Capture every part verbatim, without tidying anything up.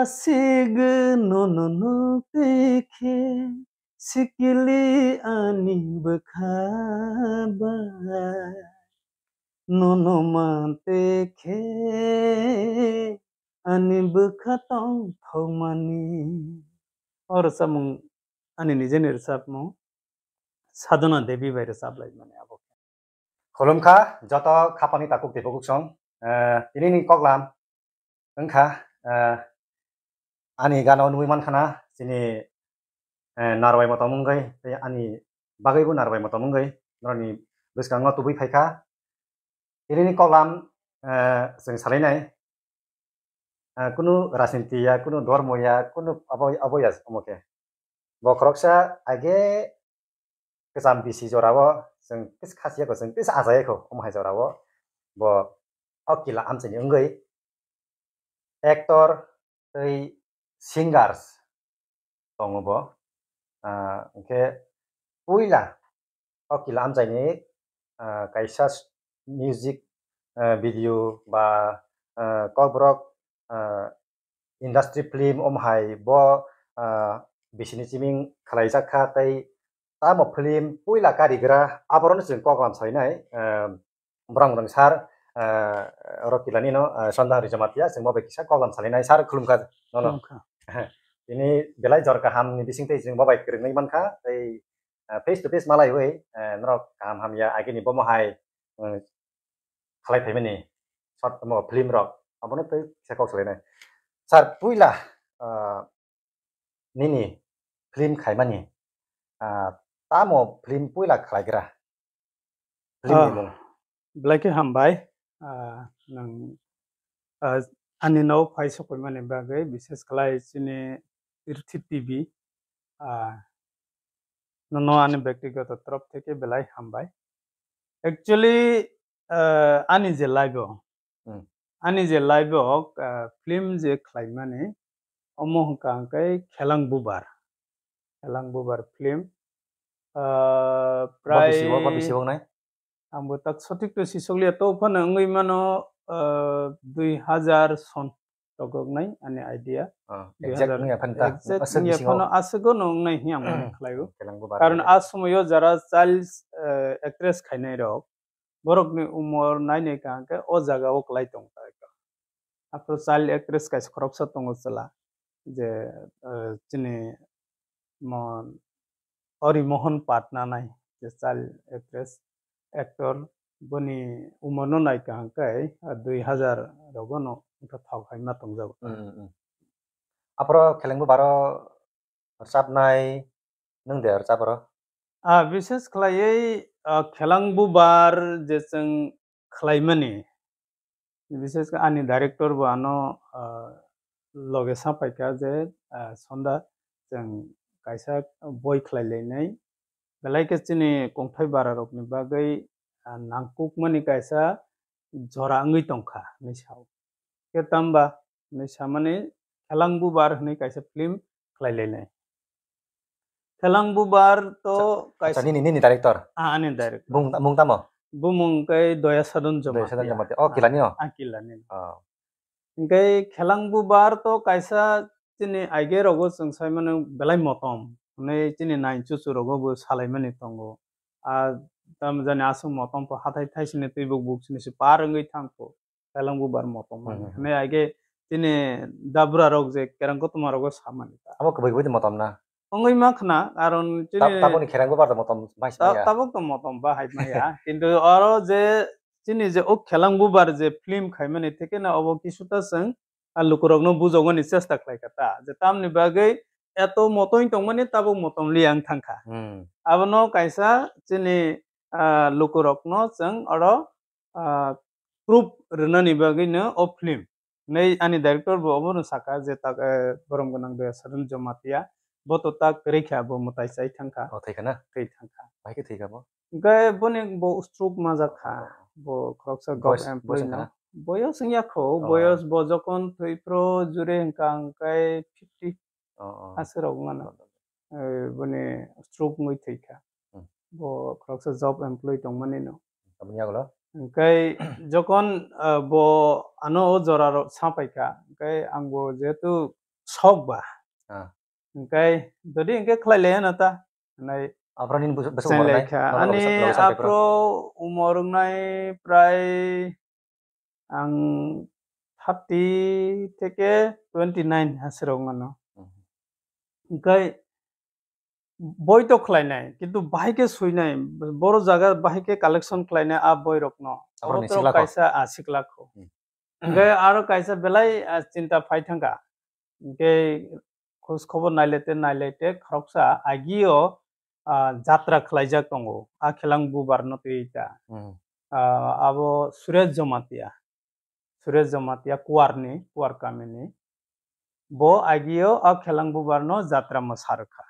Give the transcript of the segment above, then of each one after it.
Sigwno no no tekhe sikili ani bwkha bai. Nono man tekhe ani bwkha tong thokmani. O rwchapmung ani nijeni rwchapmung Sadhana Devi bai rwchaplaimani abo. Khulumkha joto khapani takhuk tei bukhuk song. Eh, tinini koklam wngkha, eh, ani gana o nugwi mankha na chini, eh, narwai motom wngwi tei ani bagwibo narwai motom wngwi norokni bwskango tubui phaikha. Tinini koklam, eh, chwng salainai, eh, kunu rajniti ya, kunu dhormo ya, kunu abo, abo ya omo khe. Bo khoroksa age kwcham bisi jorao chwng kis khasiya kho, chwng kis achaya kho, omo hai jorao bo o kila amchaini wngwi actor tei singers tongo bo. Ah, hwnkhe puila o kila amchaini, ah, kaisa s-, music, ah, video ba, ah, kokborok, ah, industry film omo hai bo, ah, bisini chiming khlaijak kha tei tamo film puila karigra aborokno chwng koklam sainai, ah, borok rwng sir, ah, Rokilani no, ah, Sonda Hari Jamatia chwng bo bai kisa koklam salinai sir khulumkha nono. Khulumkha. Tini belai jor kaham ni bising tei chwng bo bai kwrwngwi mankha tei, ah, face to face malaiwi, ah, norok kaham hamya agini bomo hai, ah, khalai phaimani short mo film rok abono tei kisa kok salainai. Sir, puila, ah, nini film khaimani, ah, tamo film puila khlaigra? Film ni Ah, mung. Belai khe hambai. Ah, nwng, ah, ani no phai sokoimani bagwi, bishes khlai chini Tirthi T V, ah, nono ani byaktigoto torof theke belai hambai. Actually, ah, ani je life o, Hmm. ani je life o, ah, film je khlaimani, omo hwnkha hwnkhe Khelang Bubar. Khelang Bubar film. Ah, Bo bisi o, bo prai bisi o wngnai? Ang bo tak sothik to sisokliya, to phano wngwi mano, ah, dui hazar son rok wngnai ani idea. Ah, exact wngya phano ta? Exact aswk wngya bisingo phano aswk no wngnai hiya ang mani khlaio. Khelang Bubar. Karon a somoyo jara child, ah, actress khainai rok, borokni umor nainai kaham khe o jaga o kwlai tong ta. Aphuru child actress kaisa khoroksa tongo chwla, je, eh, chini mo-, Ari Mohan Patna nai je child actress, actor, boni umor no nai kaham khe, ah, dui hazar rogo no wngkha thok hai ma tongjago. Hmm, hmm, hmm. Aphuru Khelang Bubar o rwchapnai nwng de rwchap oro? Ah, bishes khlaiwi, ah, Khelang Bubar je chwng khlaimani, bishes khe ani director bo ano, ah, loge sa phaikha je, ah, Sonda chwng kaisa boi khlai lainai, belai khe chini kongthai bara rokni bagwi, ah, nangkukmani kaisa jora wngwi tongkha hinwi sao. Khe tamba hinwi samani Khelang Bubar hinwi kaisa film khlai lainai. Khelang Bubar to acha, kaisa nini, nini director? Ah, ani director. Bung, bung tamo? Bumung khe Doya Sadon Jamatia. Doya Sadon Jamatia. Oh, ah, kilani o? Ah, kilani. Oh. Hingkhe Khelang Bubar to kaisa chini aige rogo chwng sai mano belai motom. Hwnwi chini nai chuchu rogo bo salaimani tongo. Ah, tamo jani aswk motom pho hathai thaisini twi buk buk sini se par wngwi thang pho. Khelang Bubar motom mani. Hmm, hmm, hmm. Hwnwi aige chini dabra rok je kerang kotorma rogo samani ta. Abo kwbui kwbui motom na? Wngwi ma khna, karon chini ta-, tabukni Khelang Bubar to motom bai ta-, maya. Tabuk to motom ba hai maya. Kintu oro je chini je o Khelang Bubar je film khaimani theke na obo kisuta chwng a lukurokno bujokmani chesta khlai kha ta. Je tamni bagwi eto motom tongmani tabuk motom li ang thang kha. Hmm. Abono kaisa chini, ah, lukurokno chwng oro, ah, proof rwnani bagwino o film. Nei ani director bo obono saka je tak, eh, borom gwnang de Sadon Jamatia. Bo to tak kwrwi kha, bo mwtai chai thang kha. Oh, thwi kha na? Thwi thang kha. Bai khe thwi kha bo? Hwnkhe boni bo stroke majak kha. Oh. Bo khoroksa gov employee no. Boyos wngkha na? Boyos wngya kho, oh, boyos bo jokon thwi phro jure hwnkha hwnkhe fifty. Oh, oh. Aswk rok mano. Oh, oh. Eh, boni stroke wngwi thwi kha. Hmm. Bo khoroksa job employee tongmani no. Aboni yagulo? Hwnkhe jokon, eh, bo ano o jora rok sa pai kha, hwnkhe ang bo jehetu sok ba. Ah. Hwnkhe jodi hwnkhe khlai laiya na ta, nai Aphro nini bwswk, bwswk cheng umor lai wngnai? Kha. Nono ani logi sa-, logi sa aphro umor wngnai prai ang thirty theke twenty nine aswk rok mano. Mhm. Hwnkhe boi to khlainai, kintu bahai khe suinai, boro jaga bahai khe collection khlainai a boi rokno. Aphro ni sikla kho? Kaisa, a, sikla kho. Hmm. Hwnkhe aro kaisa belai, a, chinta phai thangkha. Hwnkhe khoj khobor nailete nailete khoroksa agio, a, jatra khlaijak tongo, a Khelang bubar no twi ta. Hmm. A, abo Suresh Jamatia. Suresh Jamatia Kuarni, Kuar kamini. Bo agio a Khelang bubar no jatra mwsa rwkha.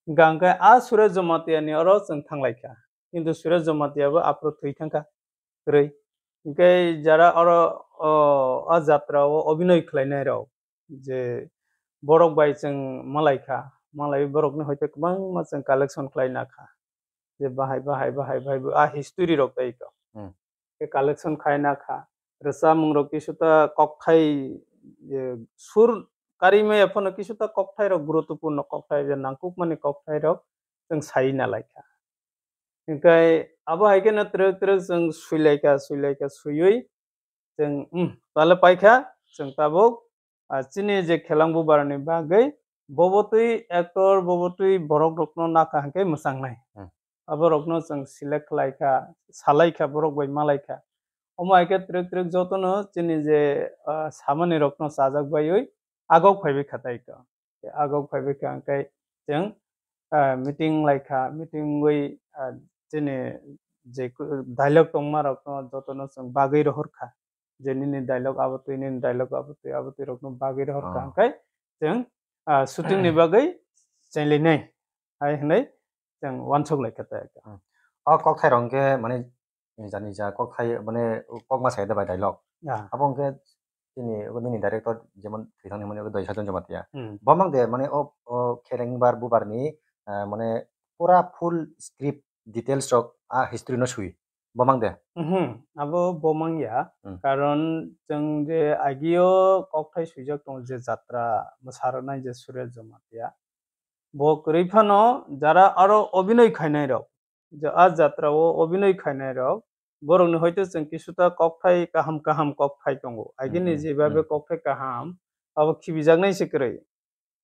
Hwnkha hwnkhe a Suresh Jamatia ni oro chwng thanglaikha. Kintu Suresh Jamatia bo aphuru thwi thangkha kwrwi. Hwnkhe jara oro, o, a jatra o obhinoi khlainai rok, je borok bai chwng malaikha, malaiwi borokni hoite kwbangma chwng collection khlai nakha. Je bahai, bahai, bahai, bahai, bo a history rok tei kha. Hmm. Khe collection khai nakha. Rwchapmung rok kisuta kokthai, je sur kari maya phano kisuta kokthai rok guruttopurno kokthai je nangkukmani kokthai rok chwng sai nalaikha. Hwnkhe abo hai kheno twrwk twrwk chwng suilaikha, suilaikha, suiwi chwng, um, tale paikha, chwng tabuk, ah, chini je Khelang bubarni bagwi, bobo twi actor, bobo twi borok rokno nakha hwnkhe mwchangnai. Hmm. Abo rokno chwng select khlaikha, salaikha, borok bai malaikha. Omo hai khe twrwk twrwk jotono chini je, ah, samani rokno chajak baiwi agok phaiwi kha tai kha. Agok phaibai kha, hwnkhe chwng, ah, meeting lai kha, meeting wi, ah, chini je ku-, dialogue tongma rokno jotono chwng bagwi rohor kha, je nini dialogue abo twi, nini dialogue abo twi, abo twi rokno bagwi rohor kha, oh, hwnkhe chwng, ah, shooting ni bagwi chenglinai hai hwnwi chwng uansuk lai kha ta. Hmm. O kokthai rok hwnkhe, mane, nija nija kokthai, mane, kokma sai da bai dialogue. Ah. Abo hwnkhe chini, nini director jemon thwi thangni mani Doysajon Jamatia. Hmm. Bo mang de, mane, o, o Khelengbar Bubarni, ah, mane, pura full script details rok a history no sui. Bo mang de? Mhm, abo bo mang ya. Hmm. Karon chwng je agio kokthai suijak tongo je jatra mwsaroknai je Suresh Jamatia. Bo kwrwi phano jara aro obhinoi khainai rok, je a jatra o obhinoi khainai rok, borokni hoite chwng kisuta kokthai kaham kaham kokthai tongo. Agini, hmm, hmm, jebabe, hmm, kokthai kaham, abo khibijaknai se kwrwi.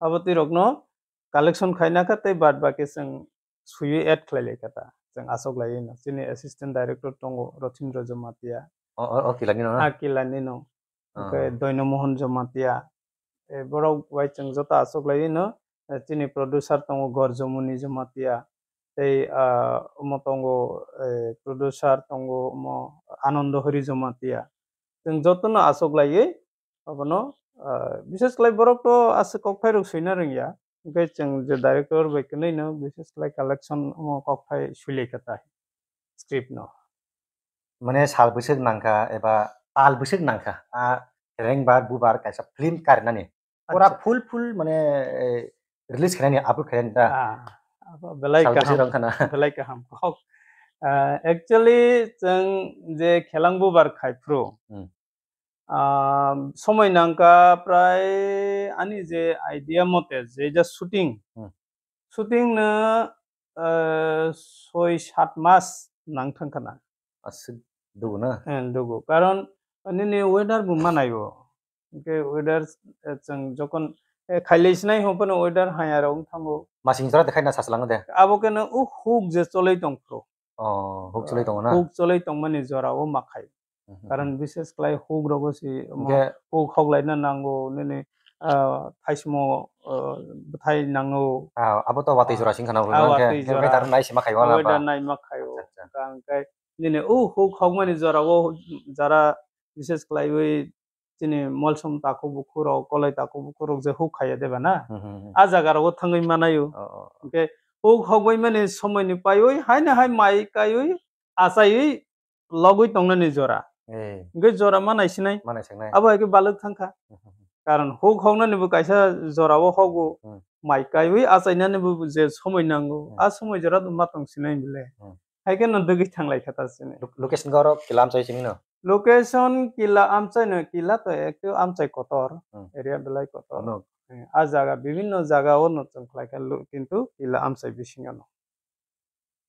Abo twi rokno collection khaina kha tei bad baki chwng suiwi add khlai lai kha ta. Chwng aswk laiwi no. Chini assistant director tongo Rothindra Jamatia. O, o, o Kilani no na? A Kilani no. Ah. Hwnkhe Doino Mohon Jamatia. E, borok bai chwng joto aswk laiwi no, e, chini producer tongo Gorjomoni Jamatia. Tei, ah, omo tongo, e, producer tongo omo Anando Hori Jamatia. Chwng jotono aswk laiwi abono, ah, bishes khlai borok to aswk kokthai rok suina rwngya. Hwnkhe chwng je director bai kwnwi no bishes khlai collection omo kokthai sui lai kha ta script no. Mane sal bwswk nangkha eba tal bwswk nangkha a Rengbar Bubar kaisa film karinani. Pura, acha, full full mane, eh, release khainani, upload khainani da. Ah, abo belai sal bwswk kaham, rwngkha na. Belai kaham kok. Ah, actually chwng je Khelang Bubar khai phuru, hmm, ah, somoi nangkha prai ani je idea mote je ja shooting, hmm, shooting no, eh, soi sat mas nang thang khana. Aswk dugu na? Eh, dugu. Karon nini weather bo manai o. Hwnkhe weather, eh, chwng jokon, eh, khailai sinai hwn phano weather haya rok wng thango. Masing jora de khaina sachwlango de. Abo khe no o huk je choloi tong phuru. Oh, huk choloi tongo na? Huk choloi tongmani jora o ma khai. Mhm. Karon bishes khlai huk rogo si omo, hwnkhe huk hoklaina nango, nini, ah, thaismo, ah, bwthai nango. Ah, abo to watwi jora sing khana, ah, hwnkhe, watwi hwnkhe jora. Weather nai sima khai wala ba? Weather nai ma khai o. Acha, acha. Hwnkhe nini o huk hokmani jora o jara bishes khlaiwi chini molsom takhuk bukhuk rok, kolai takhuk bukhuk rok je huk khaiya de ba na? Hmm, hmm, hmm. A jaga rogo thangwi manai o. Oh, oh. Hwnkhe huk hokbai mani somoi ni paiwi haino hai mai kaiwi achaiwi logwi tongnani jora. Eh. Hwnkhe jora ma naisinai. Ma naisinai. Abo hai khe balwk thangkha. Hmm, hmm, hmm. Karon huk hoknani bo kaisa jora o hogo. Hmm. Mai kaiwi achainani bo je somoi nango. Hmm. A somoi jora do ma tong sinai bile. Hmm. Hai khe no dwgwi thanglai kha ta sini. Lo-, location ga oro kilam chai simi no? Location Kila Amchai no, Kila to ektu Amchai kotor, Hmm. area belai kotor. Ano. Eh, a jaga, bibhinno jaga o no chwng khlai kha, lo-, kintu Kila Amchai bisingo no.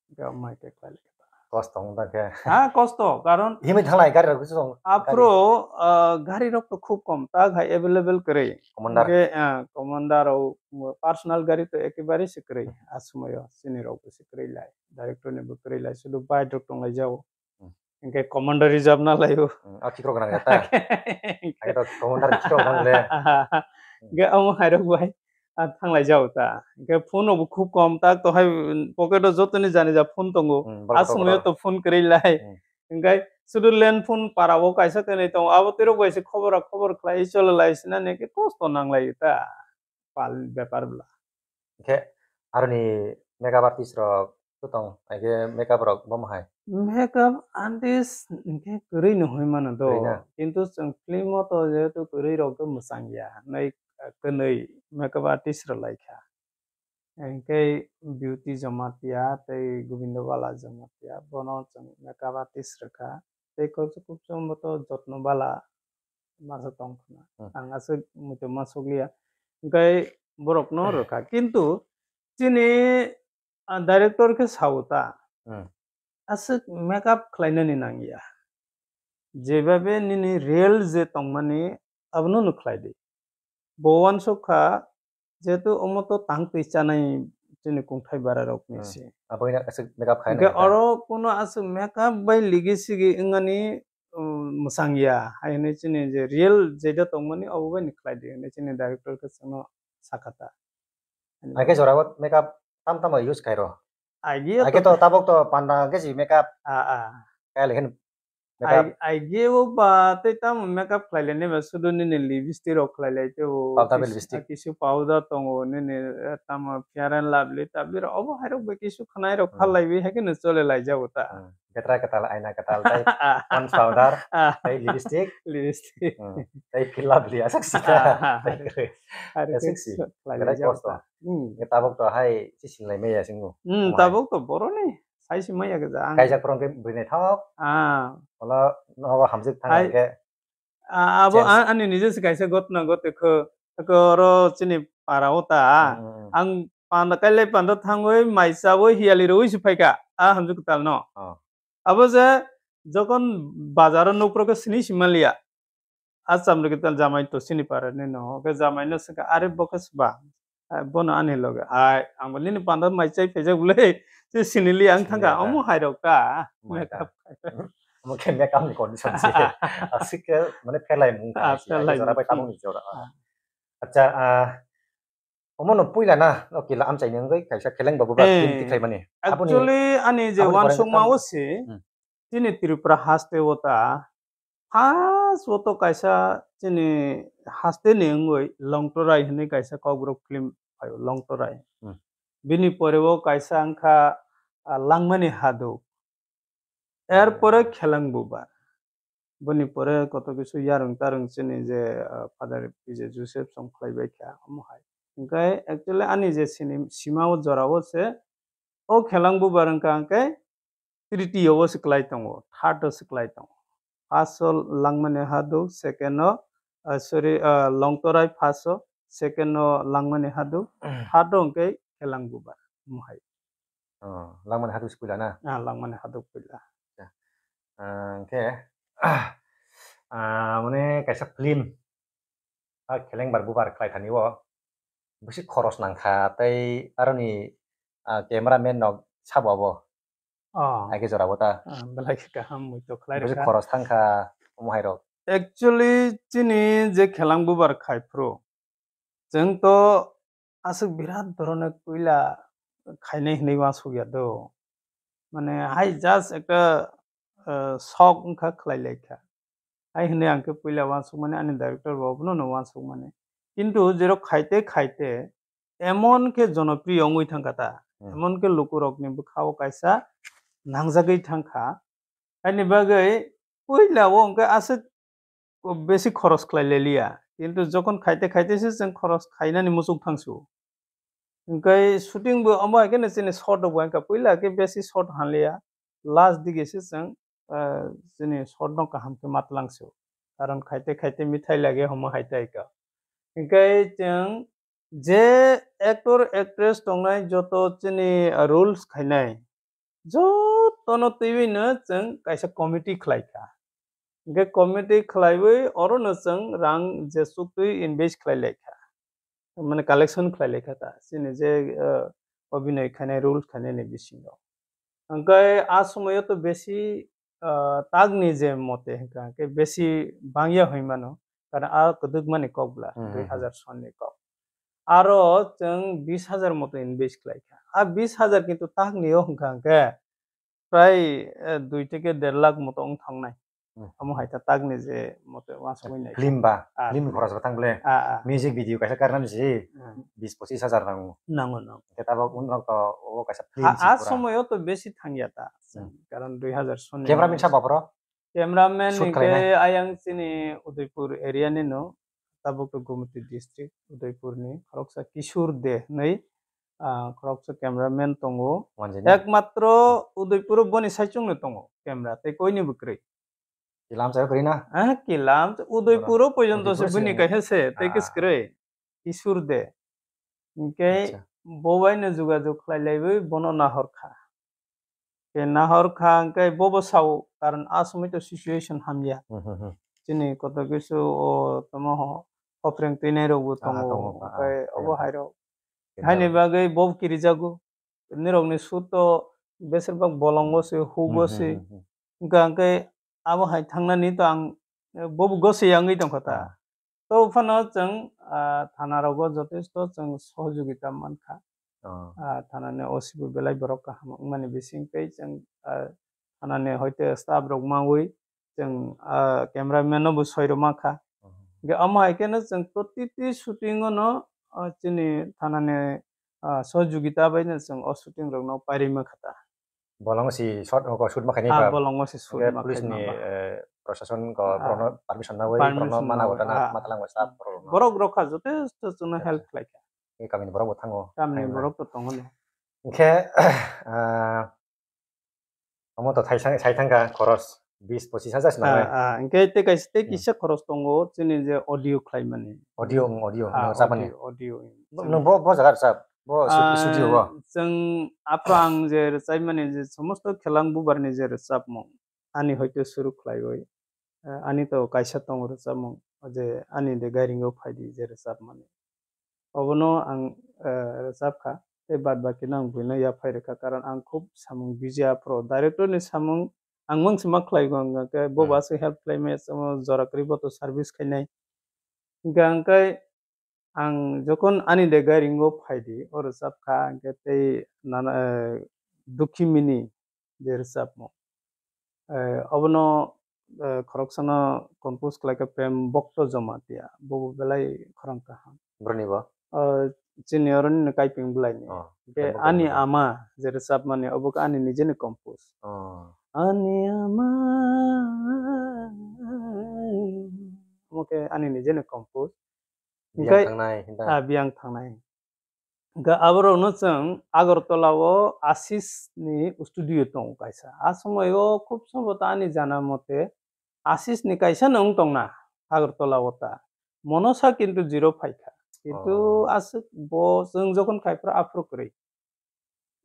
Hwnkhe omo hai khe khlai lai kha. Kosto wng tang khe. Ha, kosto, karon Himwi thanglai gari rok bisingo. Aphro, ah, gari rok to khub kom, tak hai available kwrwi. Commander. Hwnkhe, ah, commander rok, personal gari to ekebare se kwrwi. A sumayo chini rok bo se kwrwi lai. Director ni bo kwrwi lai. Sudu bike rok tong lai jao. Hmm. Hwnkhe commander reserve na laio. Hmm, a khikrok nang ya ta. Hwnkhe Ake to commander khikrok nang le. Hwnkhe omo hai rok bai, ah, thanglai jao ta. Hwnkhe phone rok bo khub kom, tak to hai, mm, pocket o joto ni jani ja phone tongo. Hmm, borok A to sumayo borok. to phone kwrwi lai. Hmm. Hwnkhe sudu land phone para o kaisa kwnwi tongo. Abo twi rok bai se khobor khobor khlai chole lai sinani khe kosto nang lai ta. Pal bepar bla. Hwnkhe aroni makeup artist rok to tong, haikhe makeup rok bomo hai. Makeup artist hwnkhe kwrwi no hwnwi mano do. Kwrwi na. Kintu chwng film o to jehetu kwrwi rok to mwchang ya, nai, eh, kwnwi makeup artist rok lai kha. Hwnkhe Beauty Jamatia tei Gobindo Bala Jamatia, bono chwng makeup artist rwkha. Tei kok-, kokchom bo to Jotno Bala masa tong khna. Hmm. Ang aswk muitu ma sukliya. Hwnkhe borok no rwkha. Kintu chini, ah, director khe sao ta. Hmm. Aswk makeup khlainani nangya. Jebabe nini real je tongmani abono no khlai di. Bo uansuk kha, jehetu omo to tang twi chanai chini kungthai bara rok ni Hmm. se. Abo wngkha aswk makeup khai Hwnkhe nai ta. oro kuno aswk makeup bai ligi sigi wngmani, um, mwchang ya, hai hwnwi chini je real jeja tongmani obo bai ni khlai di hwnwi chini director khe chwngno sakha ta. Haikhe jorao makeup tam tamo use khairo. Agi Haikhe to to tabuk to panda khe si makeup Ah, ah. kaya lekhe makeup. Ai, ai, ge o ba tei tamo makeup khlai lai nai ba, sudu nini lipstick rok khlai lai tei o Powder bai kis-, lipstick. Kisu powder tongo, nini, eh, tamo Fair and Lovely tabli rok, obo hai rok bai kisu khwnai rok Hmm. phal lai bi, hai kheno chole lai jago ta. Hmm. Betra kwtal, aina kwtal, tei Pond's powder, Ah. tei lipstick. Lipstick. Hmm. Tei Fair Lovely, aswk sita. Ah, ah, Tei ah. kwrwi. Hai rok Aswk khe si. khlai lai Berai jago kosto. ta. Hmm. Nge tabuk to hai si singlai maya singo. Hmm, Omo hai. tabuk to boroni. Sai si maya khe ja ang. Kaijak phuru hwnkhe bwrwi naithok. Ah. Wala nogo hamjwk thang Hai. hwnkhe Ah, abo Chance. a-, ani nije se kaisa gotna gote kho, kho oro chini para o ta. Hmm, hmm, hmm. Ang panda kailai panda thangwi mai chawi hiyali rwi se phaikha, a hamjwk kwtal no. Oh. Abo je jokon bazar o nukphuru khe sini si manliya. A chamrwkhe tal jamai to sini para ni no. Khe jamai no swkha, "Are bo khe sba?" Ah, bono ani loge. Hai, ang bo nini panda mai chai phaijak bwle. Se sinili ang Sini thangkha, ta. omo hai rok ta. Mai ta. Makeup. Omo khe makeup ni condition se. Aswk khe mane phelai mung Ah, kha se. phelai Jora mung bai kha. tamung ni jora. Ah. Acha, ah, omo no puila na, o Kila Amchai ni wngwi kaisa Kheleng Babu ba Eh, film tikhlai mani. Aboni, actually, ani je aboni wansukma barengo o se, Hmm. chini Tripura haste o ta, first o to kaisa chini haste ni wngwi Longtorai hinwi kaisa Kokborok film phaio, Longtorai. Hmm. Bini pore o kaisa wngkha, ah, Langmani Haduk. Erpore Khelang Bubar. Boni pore koto kisu yarwng tarwng chini je, ah, Father P J Joseph song khlaibai kha, omo hai. Hwnkhe actually ani je sini sima o jora o se, o Khelang Bubar wngkha hwnkhe tritiyo o se klai tongo, third o se klai tongo. First o Langmani Haduk, second o, ah, sorry, ah, Longtorai first o, second o Langmani Haduk, third o hwnkhe Khelang Bubar, omo hai. Oh, Langmani Haduk se puila na? Ah, Langmani Haduk puila. Ah, hwnkhe, ah, mane kaisa film, ah, Kheleng Bar Bubar khlai thani o, bisi khoros nang kha, tei aroni, ah, cameraman rok sabo abo. Oh. Hai khe jora bo ta. Ah, belai khe kaham, mui to khlai Bisi rwkha. khoros thang kha, omo hai rok. Actually, chini je Khelang Bubar khai phuru, chwng to aswk birat dhoroner puila khainai hinwi uansuk ya do. Mane, hai just ekta, eh, sok wngkha khlai lai kha. Hai hinwi ang khe puila uansukmani ani director bo abono no uansukmani. Kintu jerok khaite khaite emon khe jonopriyo wngwi thangkha ta, Hmm. emon khe lukurokni bwkhao kaisa nangjagwi thangkha. Haini bagwi puila o hwnkhe aswk besi khoros khlai leliya. Kintu jokhon khaite khaite se chwng khoros khainani muchuk thangsu. Hwnkhe shooting bo omo hai kheno chini shot rok bo hai kha. Puila khe besi shot hanliya. Last dige se chwng ah, chini short no kaham khe matlang se. Karon khaite khaite mithai lage homo hai tai ka. Hinkhe chwng je actor actress tongnai joto chini, ah, roles khainai jotono twiwi no chwng kaisa committee khlai kha. Hinkhe committee khlaiwi oro no chwng rang je chuktwi invest khlai lai kha. Mane collection khlai lai kha ta. Chini je, ah, obhinoi khainai, roles khainai ni bisingo. Hinkhe a somoyo to besi, ah, tagni je mote hinkha khe besi bangya hoi mano. Karon a kwdwkmani kok bla, Hmm, hmm, hmm. dui hazar sonni kok. Aro chwng bis hazar moto invest khlai kha. A bis hazar kintu tagni o hinkha khe prai, eh, dui theke der lakh moto wng thangnai. Hmm. Omo hai ta tagni je mote uansugwi nai. Film ba, Ah, film film. Khorok sa thang ble. Ah, ah. Music video kaisa karnani si Hmm. bis pochis hazar nango. Nango, nango. Khe tabok unrok to o kaisa film A, si a pura. Somoyo to besi thangya ta. Hmm. Karon dui hazar sonni Cameraman mansi. Sabo bro? Cameraman Shoot hinkhe khlainai? Ayang chini Udaipur area ni no, tabuk to Gomati district, Udaipur ni, khoroksa Kishore De hinwi, ah, khoroksa cameraman tongo. Wanjani? Ekmatro Udaipur o boni saichung no tongo camera, tei koi ni bo kwrwi. Kilam sa kwrwi na? Ah, kilam, Udaipur o pojonto se Udaipur bini sini. Kaisa se, tei Ah. kis kwrwi. Kishore De. Hinkhe Acha. bo bai no jogajog khlai laiwi bono nahor kha. Khe nahor kha hinkhe bobo sao, karon a somoi to situation hamya. Hmm, hmm, hmm. Chini koto kisu o tamo ho, kopreng twinai rok bo Ah, tongo, tongo, ah, hinkhe ah, obo ah. Hai rok. Khe Haini nang- bagwi bo kirijago. Nirok ni shoot to besir bak bolongo se, hugo Hmm, hmm, se. hmm, hmm. Hinkhe, hinkhe abo hai thangnani to ang, eh, bobo gosi yangwi tongkha ta. Ah. To phano chwng, ah, thana rogo jotesto chwng sohojogita mankha. Oh. Ah, thanani O C bo belai borok kaham wngmani bising tei chwng, ah, thanani hoite staff rok mawi chwng, ah, cameraman no bo soi rwma kha. Oh. Hinkhe omo hai kheno chwng protiti shooting o no, ah, chini thanani, ah, sohojogita bai no chwng o shooting rok no pairima kha ta. Bolongo si shot, o, shoot ma khainai Ah, ba? Bolongo si shoot Hingke ma police khainai ni, ba? Eh, proshashan ko Ah. borokno permission nawi, Permission borokno mana nawi, hotana ah. Matalang wasa borok rokno. Borok rokha jotesto chwngno Acha. Help khlaikha. Tei kamini borok bo thango. Kamini Thango. Borok to tongo no. Hingke, ah, omo to thaisang, sai thangka khoros bis pochis hajar se Ah, nangnai. Ah, hingke tei kaisa tei Hmm. kisa khoros tongo chini je audio khlaimani. Audio, um, audio, Ah, no, sabani. Audio, audio. Bo, no, bo, bo jaga rwchap, bo stu-, Ah, studio o. Chwng aphang je rwchaimani je somosto khelang bubar ni je rwchapmung, ani hoite suru khlaiwi, eh, ani to kaisa tongo rwchapmung, je ani de gairingo phaidi je rwchapmani. Obono ang, eh, rwchap kha, tei bad baki no ang buino yaphai rwkha, karon ang khub samung busy aphuru. Director ni samung ang mangsi ma khlai go, hingkha khe bo Hmm. bo aswk help khlai maya, samo jora kwrwi bo to service khainai. Hingkha hingkhe ang jokhon ani de gairingo phaidi, o rwchap kha, hingkhe tei nana, eh, Dukhi Mini je rwchapmung. Eh, obono, eh, khoroksano compose khlaikha Prem Bhakta Jamatia, bobo belai khorang kaham. Boroni bo? Eh, chini oroni no Kaiping Bwlaini. Oh, Hingkhe Prem Bhakta Ani Jamatia. Ama je rwchapmani, obo khe ani nijeni compose. Oh. Ani ama. Omo khe ani nijeni compose. Biyang Hingkhe, thangnai, hinta. Ah, biyang thangnai. Hingkhe aborokno chwng Agartala o Ashish ni studio tongo kaisa. A somoi o khub somboto ani jana mote Ashish ni kaisa no wng tongna Agartala o ta. Mono sa kintu zero phaikha. Kintu Oh. aswk bo chwng jokhon khai phuru aphuru kwrwi.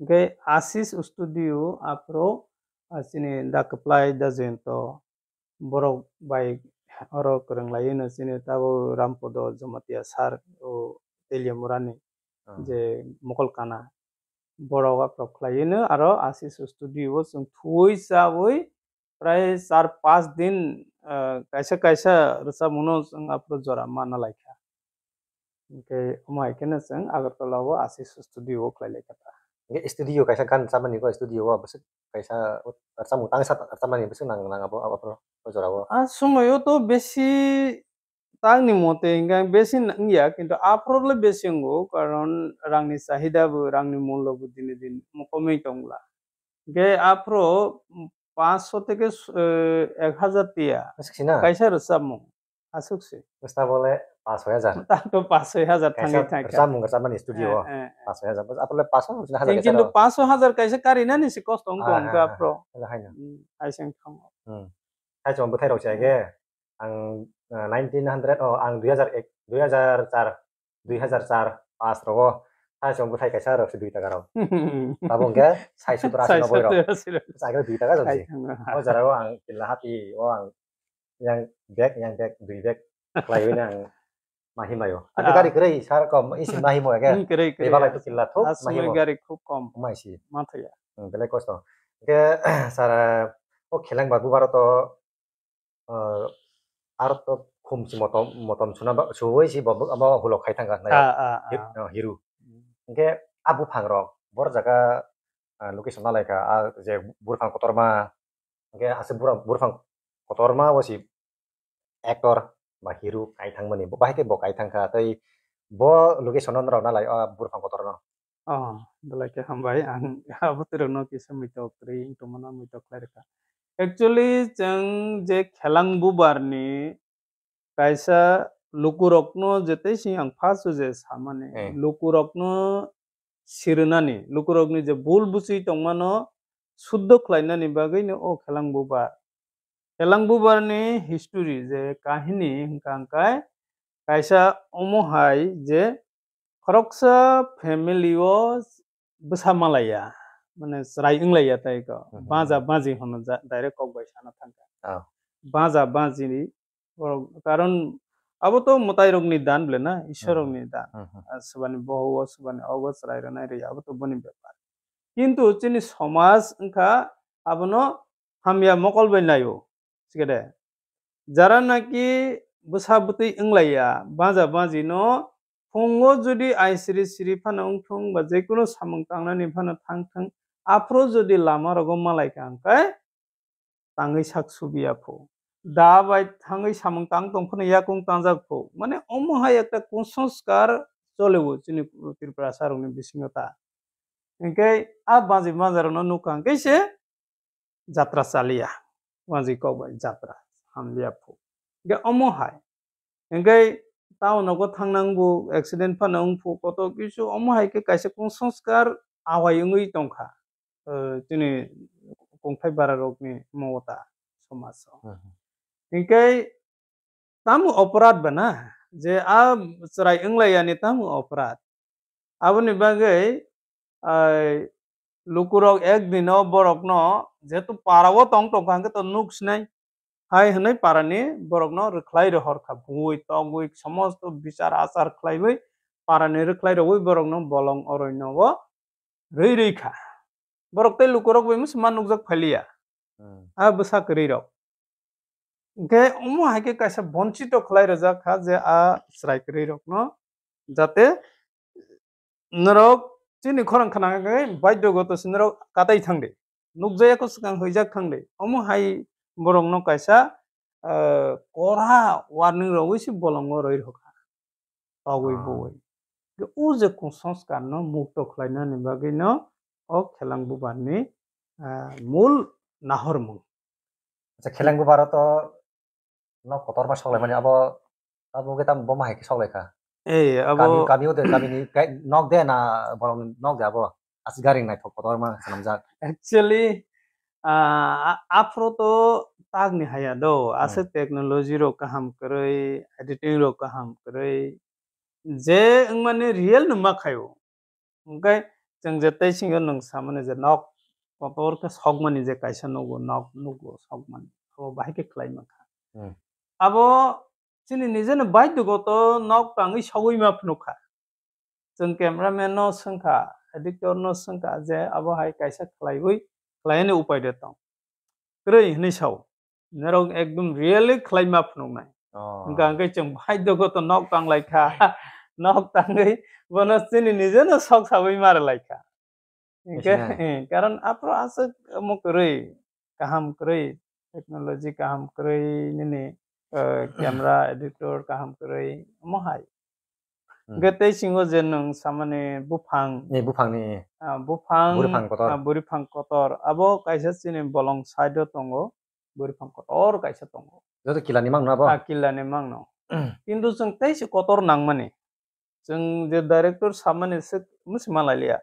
Hingkhe Ashish Studio aphuru, ah, chini da kwplai da Jayanta borok bai oro kwrwng laiwi no chini tabuk Rampodo Jamatia sir o Teliamura ni Ah. je mokol kana borok aphuru khlaiwi no aro Ashish Studio o chwng thuwi chawi prai char panch din, ah, kaisa kaisa rwchapmung no chwng aphuru jora manna laikha. Hingkhe omo hai kheno chwng Agartala o Ashish Studio o khlai laikha ta. Hingkhe studio kaisa gan chamani ko studio o bwswk kaisa rwchapmung tangsa rwchapmani bwswk nang nang abo abo o jora o. A somoi o to besi tangni mote hingkhe besi wngya, kintu aphuru le besi wngo, karon rangni chahida bo, rangni mullo bo dini din mo komwi tongla. Hingkhe aphuru panchsho theke, eh, ek hazar tiya Aswk si na? Kaisa rwchapmung. Aswk se. Bwsna bo le Pas soi hajar. Tato pas soi hajar thangwi Kaisa thangkha. Rwchapmung rwchapmani studio o. Eh, eh, eh. Pas soi hajar. Aphuru le pas soi hajar Chwng kaisa kintu rw. Pas soi hajar kaisa karinani se kosto wngkha Ah, wngkha ah, ah. Aphuru. Wngkha haino. Hmm, aising thango. Hmm. Hai chwng bwthai rok chai khe ang, eh, nineteen hundred, oh, ang dui hajar ek, dui hajar char, dui hajar char, pas rogo hai chwng bwthai kaisa rok se dui taka rok. Tabuk hwnkhe sai sottor asi noboi rok. Sai sottor asi rok. Sai khe dui taka jok Hai si. Thango. O jora o ang killa hati o ang yang bag, yang bag, dui bag khlaiwi nang ma himlaio. Ake Ah. gari kwrwi sar kom isi ma himo ake. Hmm, kwrwi, kwrwi. Bebak lai to killa thuk ma Aswk himo. Gari khub kom. Mai si. Ma thaya. Hmm, belai kosto. Ke sara o kheleng ba bubaro to, eh, aro to khum si motom, motom suna ba, suwi si bo, bo, abo hulok khai thangka nai. Ah, ah, Hir-, ah. eh, hiru. Hmm. Hingke a buphang rok, bor jaga, ah, location nalaika, ah, je burphang kotorma, hingke aswk bura-, burphang kotorma bo si actor ba hero kai thangmani, bo bahai khe bo kai thangkha, tei bo location no norok nalai o burphang kotorno. Oh, belai khe hambai, ang abo twi rokno kisa muitok kwrwi wng tongmano muitok khlai rwkha. Actually, chwng je khelang bubar ni kaisa lukurokno je tei sing ang first o je samani, Eh. lukurokno sirwnani, lukurokni je bul bwswi tongmano suddo khlainani bagwino o khelang bubar. Khelang bubarni history je kahini hwnkha hwnkhe kaisa omo hai je khoroksa family o bwsa malaiya, mane chwrai wnglaiya tei ko, Mhm. baja baji hwno ja-, direct kok bai sana thangkha. Ah. Baja baji ni borok, karon abo to mwtai rokni dan ble na, Ishwar Mhm. rokni dan. Mhm. Ah, swbani bohog o, swbani ogo chwrai rwnai rwi, abo to boni bepar. Kintu chini somaj wngkha abono hamya mokol bai naio, sikede. Jara naki bwsa bwtwi wnglaiya, baja baji no phungo jodi ai siri siri phano wngthung ba jekono samung tangnani phano thangthung, aphuru jodi lama rogo malaikha hwnkhe tangwi sak subiya phu. Da bai thangwi samung tang tong phano yakung tangjak phu. Mane omo hai ekta kusanskar chole o chini Tripura sarokni bisingo ta. Hinkhe a baji bajarokno nukha hinkhe se jatra chaliya. Wanjwi kok bai jatra hamliya phu. Hinkhe omo hai. Hinkhe town nogo thangnang bo accident phano wng phu koto kisu omo hai khe kaisa kusanskar awai wngwi tongkha. Eh, chini kongthai bara rokni mowta somaj o. Mhm. Hinkhe tamo oporad ba na je a chwrai wnglaiyani tamo oporad. Aboni bagwi, ai, lukurok ek dino borokno jehetu para o tong tongkha hwnkhe to nuk sinai. Hai hwnwi parani borokno rwkhlai rohorkha, bui togwi somosto bichar achar khlaiwi parani rwkhlai rogwi borokno bolong oroino o rwi rwi kha. Borok tei lukurok bai mwsama nukjak phailiya. Hmm. A bwsa kwrwi rok. Hinkhe omo hai khe kaisa bonchito khlai rwjak kha je a chwrai kwrwi rokno jate norok chini khorang khna khe baidhogoto se norok katai thangdi. Nukjaya kho swkang hwijak thangdi. Omo hai borokno kaisa, ah, kora warning rogwi se bolongo rwi rwkha. Togwi Ah. buwi. O je kusanskar no mukto khlainani bagwi no o khelang bubar ni, ah, mul nahormung. Acha, kheleng bubar o to nok kotorma soklaimani abo, abo khe tamo bo ma hai khe soklaikha. Ei, abo Kami, kami o de, kami ni kai-, nok de na borok nok de abo. Aswk gari naithok kotorma swnamjak. Actually, ah, a-, aphuru to tak ni haya do. Hmm. Aswk technology rok kaham kwrwi, editing rok kaham kwrwi. Je wngmani real no ma khaio. Hwnkhe chwng je tei singo nwng samani je nok kotor khe sokmani je kaisa nugo, nok nugo sokmani, abo bahai khe khlai mankha. Hmm. Abo chini nijeno baidhogoto nok tangwi sogwi ma phunukha. Chwng cameraman no swngkha, editor no swngkha je abo hai kaisa khlaiwi, khlainani upai de tong. Kwrwi hwnwi sao. Norok ekdom really khlai ma phunuknai. Oh. Hwnkha hwnkhe chwng baidhogoto nok tanglaikha. Nok tangwi bono chini nijeno sok sawi ma rwlaikha. Hwnkhe, Yes, ma'am. eh, karon aphuru aswk omo kwrwi, kaham kwrwi, technology kaham kwrwi, nini, eh, camera editor kaham kwrwi, omo hai. Hmm. Hwnkhe tei singo je nwng samani buphang, Ni buphang ni. Ah, buphang, Buriphang kotor. Ah, buriphang kotor. Abo kaisa chini bolong side o tongo. Buriphang kotor kaisa tongo. Joto kila ni mangno abo? Ah, kila ni mangno. Kintu chwng tei se kotor nangmani. Chwng je director samani se mwsima lailiya.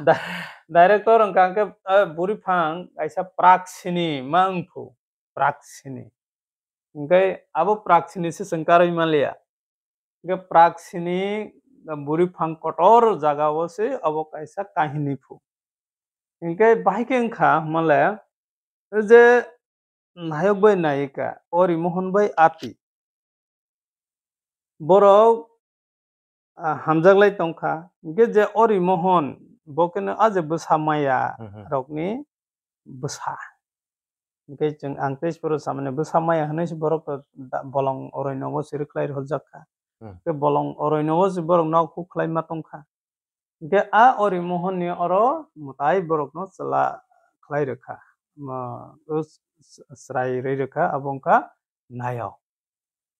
Da-, director wngkha hwnkhe, eh, buri phang kaisa praksini ma wngphu, praksini. Hwnkhe abo praksini se chwng karwi manliya. Hwnkhe praksini buri phang kotor jagao se abo kaisa kahini phu. Hwnkhe bahai khe wngkha male, o je nayok bai nayika, Ori Mohon bai Ati. Borok, ah, hamjaklai tongkha. Hwnkhe je Ori Mohon, bo kheno a je bwsa maya Hmm, hmm. rokni bwsa. Hwnkhe chwng, ang tei phuru samani bwsa maya hwnwi se borok to da-, bolong Oroinogo se rwkhlai rwjakha. Hmm. Tei bolong Oroinogo se borok nok huk khlai ma tongkha. Hwnkhe a Ori Mohon ni oro mwtai borokno chwla khlai rwkha. Ma, o s-, s-, chwrai rwi rwkha, abo wngkha nayok.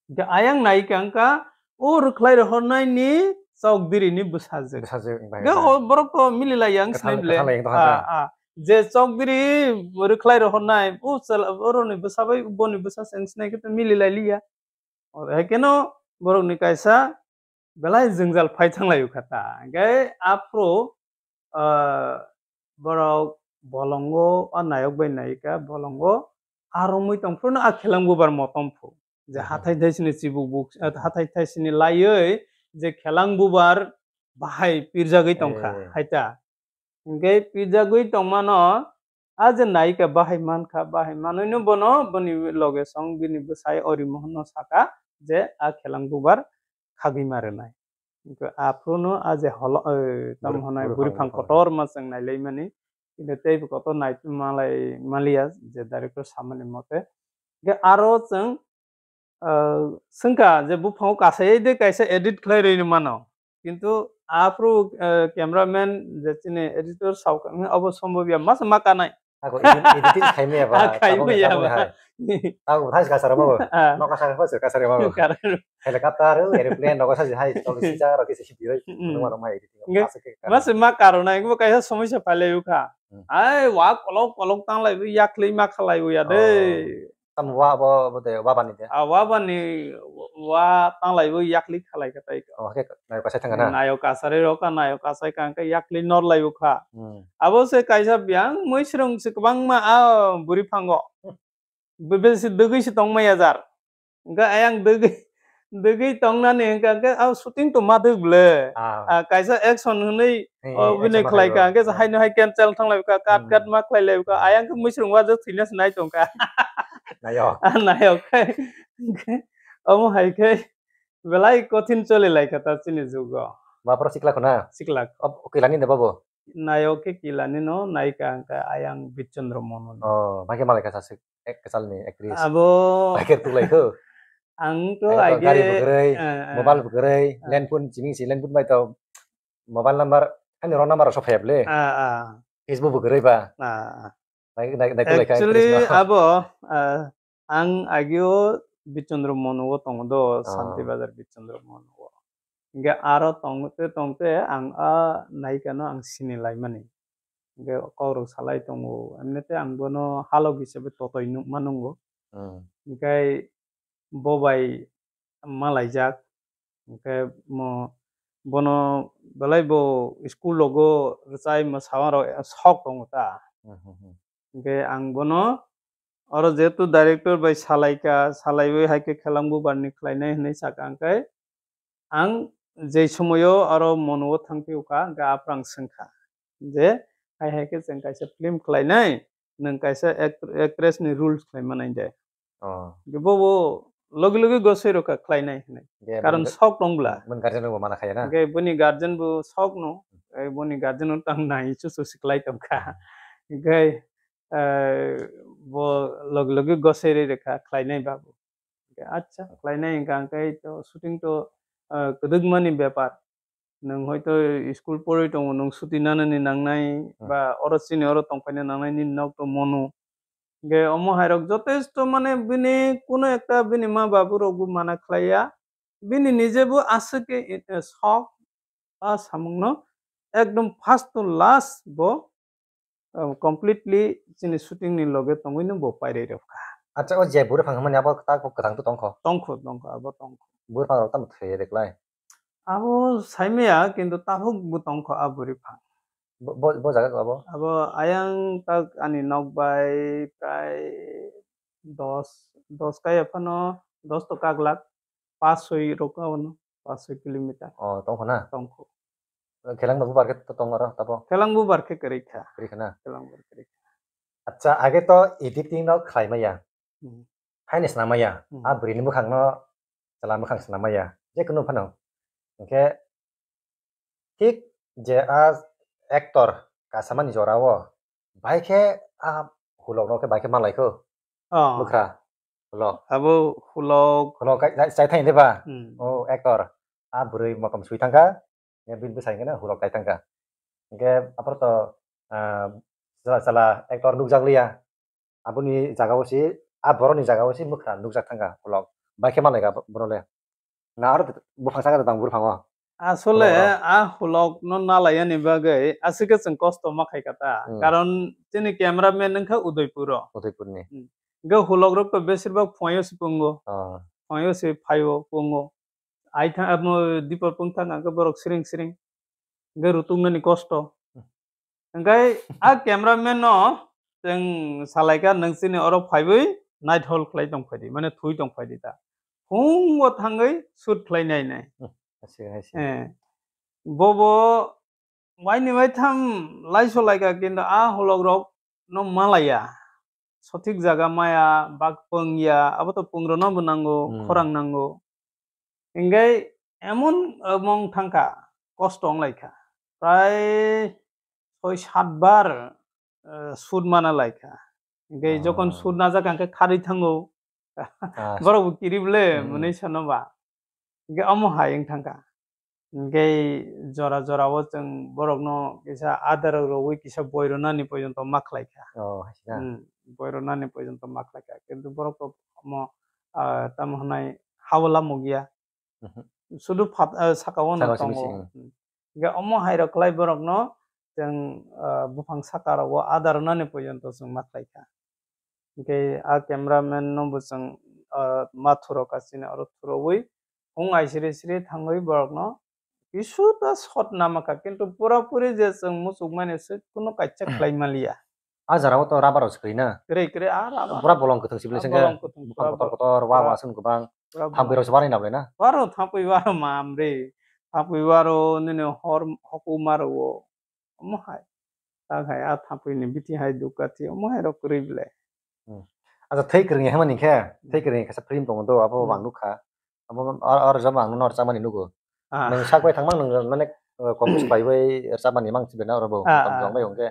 Hwnkhe ayang naikha wngkha o rwkhlai rohornai ni chokdiri ni bwsajwk. Bwsajwk, bai, hwnkhe bai. O borok to mililai yang Kwthang, sinai bwle. Kwthang lai yang tongkha Ah, khe. Ah. Je chokdiri rwkhlai rohornai, o chwla, oro ni bwsa bai boni bwsa se wng sinai khe to mililai liya. Oro hai kheno borok ni kaisa belai jwngjal phai thang lai kha ta. Hwnkhe aphuru, ah, borok bolongo, o nayok bai nayika bolongo, a romwi tong phuru no a khelang bubar motom phu. Je Hmm, hmm. Hathai thai sini chibuk buk, eh, hathai thai sini laiwi je khelang bubar bahai pirjagwi tongkha, Eh. Hai ta. Hwnkhe pirjagwi tongmano, a je nayika bahai mankha, bahai manwino bono boni loge song bini bwsai Ori Mohonno saka je a khelang bubar khagwi ma rwnai. Hwnkhe aphuru no a je holo, eh, tamo Buri-, hwnai buri buri phang phang kotor ma chwng nailaimani. Kintu teibo kotor nai malai maliya je director samani mote. Hwnkhe aro chwng, ah, swngkha je buphango kasai de kaisa edit khlai rwi mano. Kintu aphuru, ah, cameraman je chini editor saukha, "Obo sombobya masa ma kanai." Ako edit-, editing khaimaya ba, Ah, khaimaya tabuk ba. Hai. Tabuk hai kasar ba. Ah. Noka sar ba, kasar ba. Karon. Helicopter, aeroplane, noka sar hai, tabuk sijak, roke sisi diroi, Mm. Numa numa editing. Nge-, Asik ke masa karon. Ma karon, nai, bo kaisa somosya phalai ukha. Hmm. Ai, wa kolok kolok tanglai bo, yakli ma khalai bo ya de. Oh. Tamo wa bo, bo de, wa bani de? Ah, wa bani, wa tanglai bo yakli khalai kha tai. Oh, ke nayok kasai thang na? Nayok kasari rok ka, nayok kasai ka, hwnkhe yakli nor lai bo kha. Hmm. Abo se kaisa biyang, mui srwng se kwbangma, ah, buri phango. Hmm. Be-, be se dwgwi se tong maya jar. Hwnkhe ayang dwgwi, dwgwi tongnani hwnkhe, hwnkhe, ah, shooting to ma dwk ble. Ah. Ah, kaisa action hwnwi, Hey, oh, hey, bini action ma khlai kha, khaio. Hwnkhe Hmm. Haino hai cancel thang lai kha, cut, Hmm. Cut ma khlai lai kha. Hmm. Ayang khe mui srwng wa je thwina se nai tong kha. Nayok. Ah, nayok khai. Hwnkhe omo hai khe belai kothin choli lai kha ta chini jugo. Ba poro sikla khuna? Sikla. Ob-, kilani de babo? Nayok khe kilani no, nayika hwnkhe ayang Bichandra Mono no. Oh, ba khe malai kha sasik ek kwchal ni actress. Abo Ba khe tuklai kho. Ang to Ang to age, gari bo kwrwi, eh, eh, mobile bo kwrwi, eh. Landphone chini si landphone bai to mobile number, ani wrong number so phai ble. Ah, ah. Facebook bo kwrwi ba. Ah, ah. Nai, nai, nai, tulai kha Actually, actress no. Abo, ah, ang agio Bichandra Mono o tongo do, Ah. Santi Bazar Bichandra Mono o. Hingke aro tongte tongte ang a naikano ang sini laimani. Hingke kokrok salai tongo, emnete ang bono halok hisabe totoi nukma nungo. Hmm. Hingke bo bai malaijak. Hingke mo-, bono belai bo school rogo rwchai mwsarok sok tongo ta. Hmm, hmm, hmm. Hingke ang bono oro jehetu director bai salaika, salaiwi hai khe khelang bubarni khlainai hinwi saka hingke ang jei somoio oro Mono o thangphio kha, hingke aphuru ang swngkha je, hai hai khe chwng kaisa film khlainai, nwng kaisa act-, actress ni role khlai manai de. Oh. Hingke bo, bo logi logi gosoi rokha khlainai hinwi. Karon sok tong bla. Boni guardian bo mana khaya na? Hingke boni guardian bo sok no, eh, boni guardian no tang nai chuchu siklai tongkha. Hingke, eh, bo logi logi gosoi rwi rwkha khlainai babu. Hingke acha khlainai hingka hingke to shooting to, eh, kwdwkmani bepar. Nwng hoito school porwi tongo, nwng suti nanani nangnai, Hmm. ba oro chini oro tongphaina nangnai, nini nok to Mono. Hingke omo hai rok jotesto mane bini kuno ekta bini ma babu rok bo mana khlaiya. Bini nije bo aswk khe, eh, sok a samungno ekdom first to last bo, eh, completely chini shooting ni loge tongwi no bo pairwi rwkha. Acha, o je bwrwi phang hwnmani abo tak bo kwthang to tongkho. Tongkho, tongkho, abo tongkho. Bwrwi phang rok tamo thwi reklai. Abo saimaya, kintu tabuk bo tongkho a bwrwi phang. Bo, bo, bo jaga abo? Abo ayang tak ani nok bai prai dos, dos kaya phano, dos to kaglak, pas soi rok abono, pas soi kilometer. Oh, tongkho na? Tongkho. Khelang bubar khe to tong aro tabo? Khelang bubar khe kwrwi kha. Kwrwi kha na? Khelang bubar kwrwi kha. Acha, age to editing no khlai maya. Hmm. Haini swnam maya. Hmm. A bwrwi ni mwkhang no chwla mwkhang swnam maya. Je kunu phano. Hwnkhe thik je a actor kasamani jora o bai khe a hulok no khe bai khe malai kho. Oh. Bwkha. Hulok. Abo hulok. Hulok kai, kai, chai thang de ba? Hmm. Oh, actor. A bwrwi motom sui thangkha. Ya bin bwsai khe na hulok kai thangkha. Hwnkhe aphuru to, ah, chwla, chwla actor nukjak liya. Aboni jaga o si, a borok ni jaga o si bwkha nukjak thangkha hulok. Bai khe malai kha bono le. Na aro buphang saka tang buphang o. Asole, oh, oh, a hulok no nalai ani bagwi aswk khe chwng kosto ma khai kha ta. Hmm. Karon chini cameraman wngkha Udaipur o. Udaipur ni. Hmm. Hwnkhe hulok rok to besir bak phuaio se pungo. Oh. Phuaio se phaio pungo. Ai thang, amo dipor pung thang hwnkhe borok siring siring. Hwnkhe rutung nani kosto. Hwnkhe a cameraman no chwng salaikha, "Nwng chini oro phaiwi night hall khlai tong phaidi, mane thui tong phaidi ta." Phungo thangwi shoot khlai nai nai. Hmm, aswk hai se. Eh, bobo waini waitham laiso laikha, kintu a hulok rok no malaya. Sothik jaga maya, bak pung ya, abo to pung rwno bo nango, hmm, khorang nango. Hingke emon, eh, mong thangkha, kosto wng laikha. Prai soi sat bar, eh, sud mana laikha. Hingke jokon, ah, sud najak hingke kharwi thango. Ah. Borok bo kirib le, hmm, mwnwi sano ba. Hingke omo hai wng thangkha. Hingke jora jora o chwng borok no kisa adar rok rwui kisa boi rwnani porjonto ma khlaikha. Oh, hai se na? Hmm, boi rwnani porjonto ma khlaikha. Kintu borok to omo, ah, tamo hwnai hao lamo giya. Mhm. Sudu phat-, ah, saka o no tongo. Saka o simi simi. Hmm. Hingke omo hai rok khlai borok no chwng, ah, buphang saka rogo adar rwnani porjonto chwng ma khlaikha. Hingke a cameraman no bo chwng, ah, ma thuro ka chini oro thurogwi hung ai siri siri thangwi borok no kisu ta shot nama kha, kintu pura puri je chwng muchuk mani se kunu kaisa khlai maliya. A jara o to rubber rok se kwrwi na? Kwrwi, kwrwi, a rubber. Pura bolong kwthwng se bile. A sengke bolong kwthwng, buphang pura kotor kotor, wa, pura, wa song kwbang. Pura bolong. Thampui rok se warinai na? Waro thampui waro mam re. Thampui waro nini hor hoku maro o. Omo hai. Ta khai a thampui ni biti hai dukati omo hai rok kwrwi bile. Hmm. Acha, thwi kwrwngya hwnmani khe, hmm, thwi kwrwngya kaisa film tongo do, abo, hmm, ang nukha. Abo ar, ar jabo ang nor chamani nugo. Ah. Nwng sak bai thangmang nwng mane, uh, compose bai bai chamani mang sibena oro bo. Ah, tam ah, jong bai hwnkhe.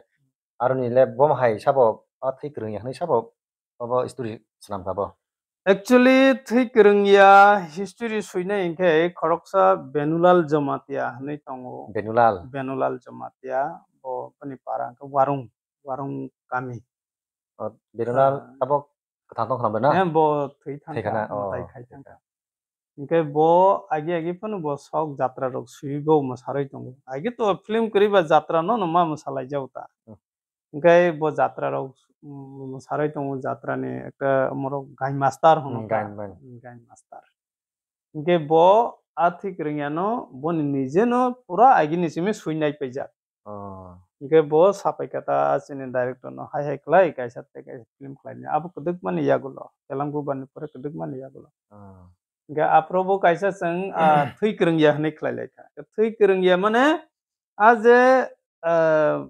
Aroni le bo hai sabo, a thwi kwrwngya hwnwi sabo, abo story swnam kha bo. Actually, thwi kwrwngya history suinai hwnkhe khoroksa Benulal Jamatia hwnwi tongo. Benulal? Benulal Jamatia, bo bini para hwnkhe Warung, Warung kami. O, Benulal, ah, tabok kwthang tong khna bo na? Eh, bo thwi thang kha, thwi khana, oh, mwtai khai thang kha. Hwnkhe bo agi agi phano bo sok jatra rok sui bo mwsarwi tongo. Agi to film kwrwi ba jatra no, no ma mwsalai jago ta. Hmm. Hwnkhe bo jatra rok, mm, mwsarwi tongo, jatra ni ekta omorok Gain Master hono, hmm, ta. Gain man. Hmm, Gain Master. Hwnkhe bo a thwi kwrwngya no boni nije no pura agi ni simi sui nai paijak. Oh. Hwnkhe bo sapai kha ta chini director no, "Hai hai khlai kaisa tei kaisa film khlai ni." Abo kwdwkma ni yagulo, Telang Bubar ni pore kwdwkma ni yagulo. Oh. Hwnkhe aphuru bo kaisa chwng, ah, thwi kwrwngya hwnwi khlai lai kha. Thwi kwrwngya mane a je, ah,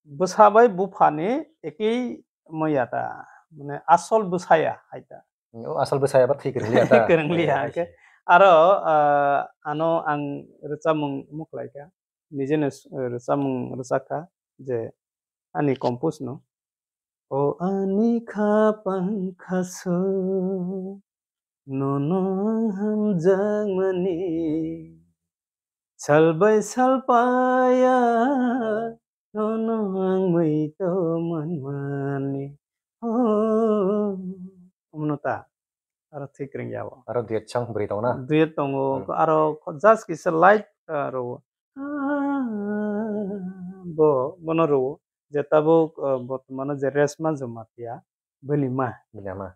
bwsa bai bupha ni ekei maya ta, mane asol bwsaya hai ta. O asol bwsaya ba thwi kwrwng liya ta? Kwrwng liya, eh, hai se. Hwnkhe aro, ah, ano ang rwchapmung mukhlai kha. Nijeno s-, rwchapmung rwchak kha je ani compose no. O ani khapang khasu, nono ang hamjakmani, sal bai sal paya, nono ang muitu manmani. Oh, omono ta. Aro thwi kwrwng ya bo. Aro duet song bwrwi tongo na? Duet tongo, hmm, aro just kisa light, ah, rwo. Ah, bo, bono rwo. Je tabuk, ah, bortomano je Reshma Jamatia, bini ma. Bini ma.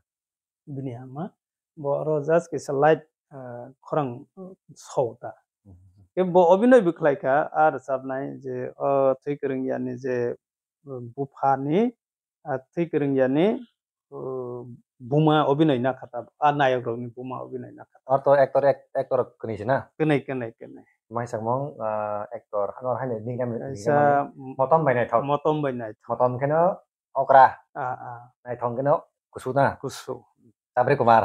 bini ama. Bo oro just kisa light, ah, khorang, ah, so ta. Mhm. Ke bo obinoi bo khlai kha, a rwchapnai je, o thwi kwrwng yani je, ah, buphani, ah, thwi kwrwng yani, ah, buma obinoi na kha ta, a nayok rokni buma obinoi na kha ta. Or to actor, act-, actor rok kwnwi se na? Kwnwi, kwnwi, kwnwi. Mai samung, ah, actor, ano haino nickname, Kaisa nickname motom bai naithok. Motom bai naithok. Motom kheno okra. Ah, ah. Naithok kheno kusu na? Kusu. Sabri Kumar.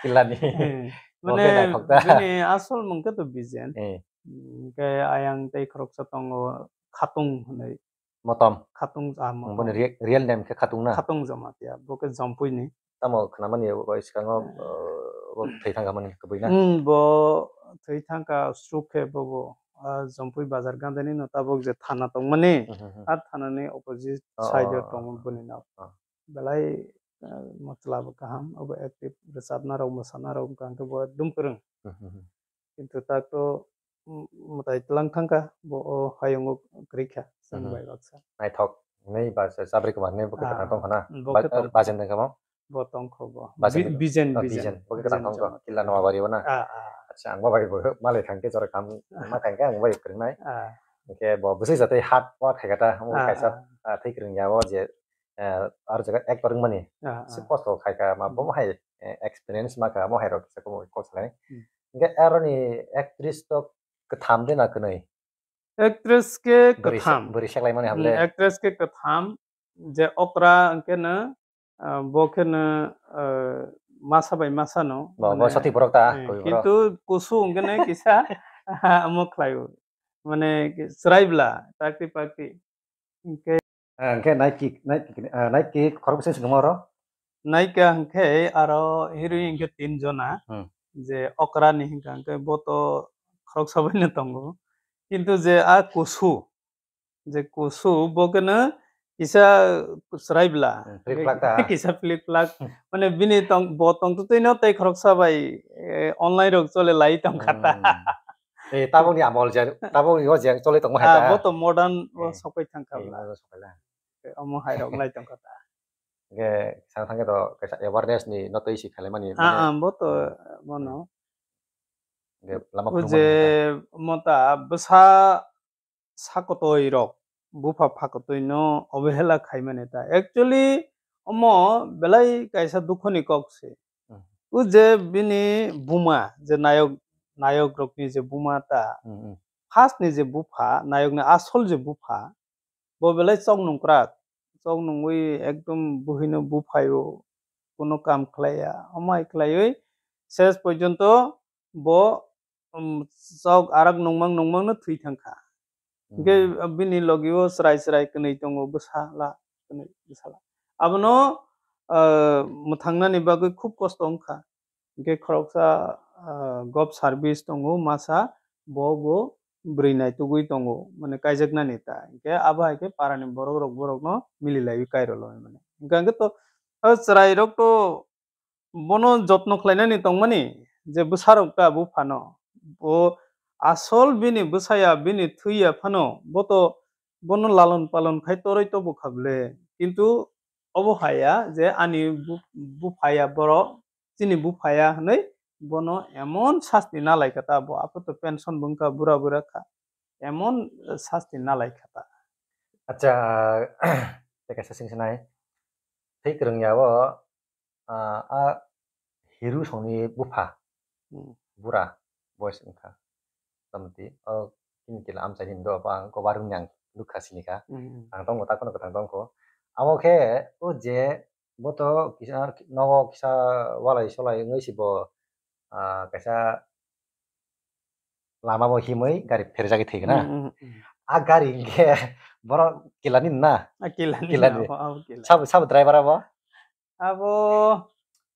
Killani. Hmm. Bo khe Mane naithok ta. Bini asol mung khe to Bijen. Eh. Hmm, khe ayang tei khoroksa tongo Khatung hwnwi. Motom. Khatung, ah, Motom. Boni re-, real name khe Khatung na? Khatung Jamatia. Bo khe Jompuini. Tamo khnamani bo skango, eh, bo thwi thangkha mani kubui na? Hmm, bo thwi thangkha stroke khe bo bo, ah, Jompui bazar gandani no tabok je thana tongmani. Hmm, hmm, hmm. A thanani opposite Oh, side o oh, tongo oh. Boni nok. Oh. Belai, ah, mochla bo kaham, obo active rwchapna rok, mwsana rok wngkha hwnkhe bo ekdum kwrwng. Hmm, hmm, hmm. Kintu tak to, mm, mwtai tlang thangkha, bo o hayungo kwrwi kha, chwng Mhm. bai baksa. Naithok, nai ba se Sabri Kumar nai bo khe Ah, kwthang tong khana? Bo Ba-, khe tong- Bajen tong khamo? Bo tong kho bo. Bajen Bi-, tong- Bijen, oh, Bijen. Bijen. Bo khe kwthang Bijen tong kho, Jamatia. Killa Noabari o na? Ah, ah. Acha, ang bo bai bo malai thang khe jora kam Ah. ma thang khe ang bai kwrwng nai. Ah. Hwnkhe bo bwsai jatwi hat wa khai kha ta, omo Ah, kaisa, ah. ah, thwi kwrwng ya o je, eh, aro jaga actor wngmani. Ah, Se ah. Kosto khai kha, ma bo Hmm. hai, eh, experience ma kha, mo hai rok kisa kok salai. Hmm. Hwnkhe aroni actress to kwtham de na kwnwi? Actress khe Bwrwi se-, kwtham. Bwrwi seklaimani Hmm, hamle. Actress khe kwtham, je okra hwnkhe no, ah, bo khe no, ah, masa bai masa no, Bo, bo mane, soti borok ta, eh, koi borok. Kintu kusu hwnkhe no kisa omo khlai o. Mane chwrai bla, takti pakti. Hwnkhe Ah, hwnkhe Nike, Nike, ah, Nike khorok bwsai swngma oro? Naikha hwnkhe aro heroine hwnkhe tin jona, Hmm. je okra ni hwnkha hwnkhe bo to khoroksa bai no tongo. Kintu je a kusu, je kusu bo khe no kisa chwrai bla. Hmm, flip flak ta. Kisa flip flak. Mane bini tong, bo tong twtwi no tei khoroksa bai, eh, online rok chole lai tong kha ta. Hmm. Eh, tabukni amol je, tabukni o je chole tongma hai Ah, ta. Bo to modern o Eh. Sokpai thang kha Eh, bla. Modern sokpai la. Omo hai rok lai tong kha ta. Hwnkhe sang thangkhe to kaisa awareness ni no tei si khaimani Ah, mane ah, bo to Hmm. Bono. Hwnkhe lama O khulumani je hwnkhe. Mota bwsa sakotoi rok, bupha phakotoi no obhela khaimani ta. Actually, omo belai kaisa dukhoni kok se. Hmm. O je bini buma, je nayok, nayok rokni je buma ta, Hmm, hmm. First ni je bupha, nayokni asol je bupha, bo belai chok nungkrak, chok nungwi ekdom buhino buphaio, kuno kam khlaiya, omo hai khlaiwi ses porjonto bo, um, chok arak nungmang nungmangno thwi thangkha. Hwnkhe Hmm. Bini logio chwrai chwrai kwnwi tongo, bwsala, kwnwi bwsala. Abono, ah, mwthangnani bagwi khub kosto wngkha. Hwnkhe khoroksa, ah, gov service tongo, masa bo bo bwrwi naitugwi tongo, mane kaijaknani ta. Hwnkhe abo hai khe parani borok rok borokno mililaiwi kairolo hinmani. Hwnkhe hwnkhe to, ah, chwrairok to bono jotno khlainani tongmani, je bwsarok ta buphano. Bo asol bini bwsaya, bini thwiya phano, bo to bono lalon palon khai toroi tobo kha bwle. Kintu obo haya je ani bu-, buphaya borok, chini buphaya hwnwi bono emon sasti nalaikha ta, bo apato pension bo wngkha, bura bura kha, emon sasti nalaikha ta. Acha, tei kaisa sing sinai. Thwi kwrwngya o, ah, a hiru songni bupha, Hmm. Bura, boys wngkha. Tamti, o, chini kila amchaini do, bo ang kobar wngya ang nukha sinikha. Hmm. Ang tongmo ta kheno kwthang tongkho. Abo khe, o je, bo to kisa, nogo kisa walai solai wngwi si bo, ah, kaisa lama bo himwi gari pherjagwi thwikha na. Hmm, hmm, hmm. A gari hinkhe borok kilani na? A kilani Kilani. na, abo, abo kilani. Sabo, sabo driver abo? Abo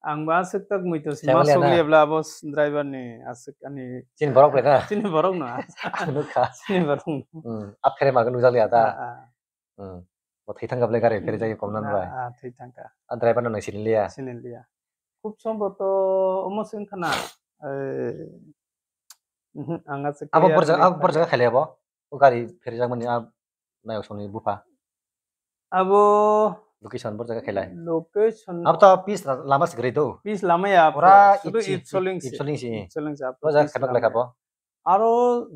ang bo aswk tak muitu si Family masuk na? Liya bla abo s-, driver ni aswk ani Chini borok bai na? Chini borok no. Ang nukha. Chini borok no. Hmm, a phere maga nukjak liya ta? Ah, ah. Hmm. Bo thwi thangkha bwle gari pherjagwi komna Hmm, bai. Ah, ah, thwi thangkha. A driver no nang sini liya? Sini liya. Khub somboto omo se wngkha na, eh, mhm, ang aswk Abo clear borjak, abo khlai borjak khaile abo? O gari pherjakmani a nayok songni bupha. Abo Location bo jaga khailai. Location. Abo to pis la-, lama se gre do. Pis lama ya, Pura sudu itsi, itsoling se. Itsoling se. Itsoling se, abo Bo jaga pis khaiba lama lai ya. Khabo. Aro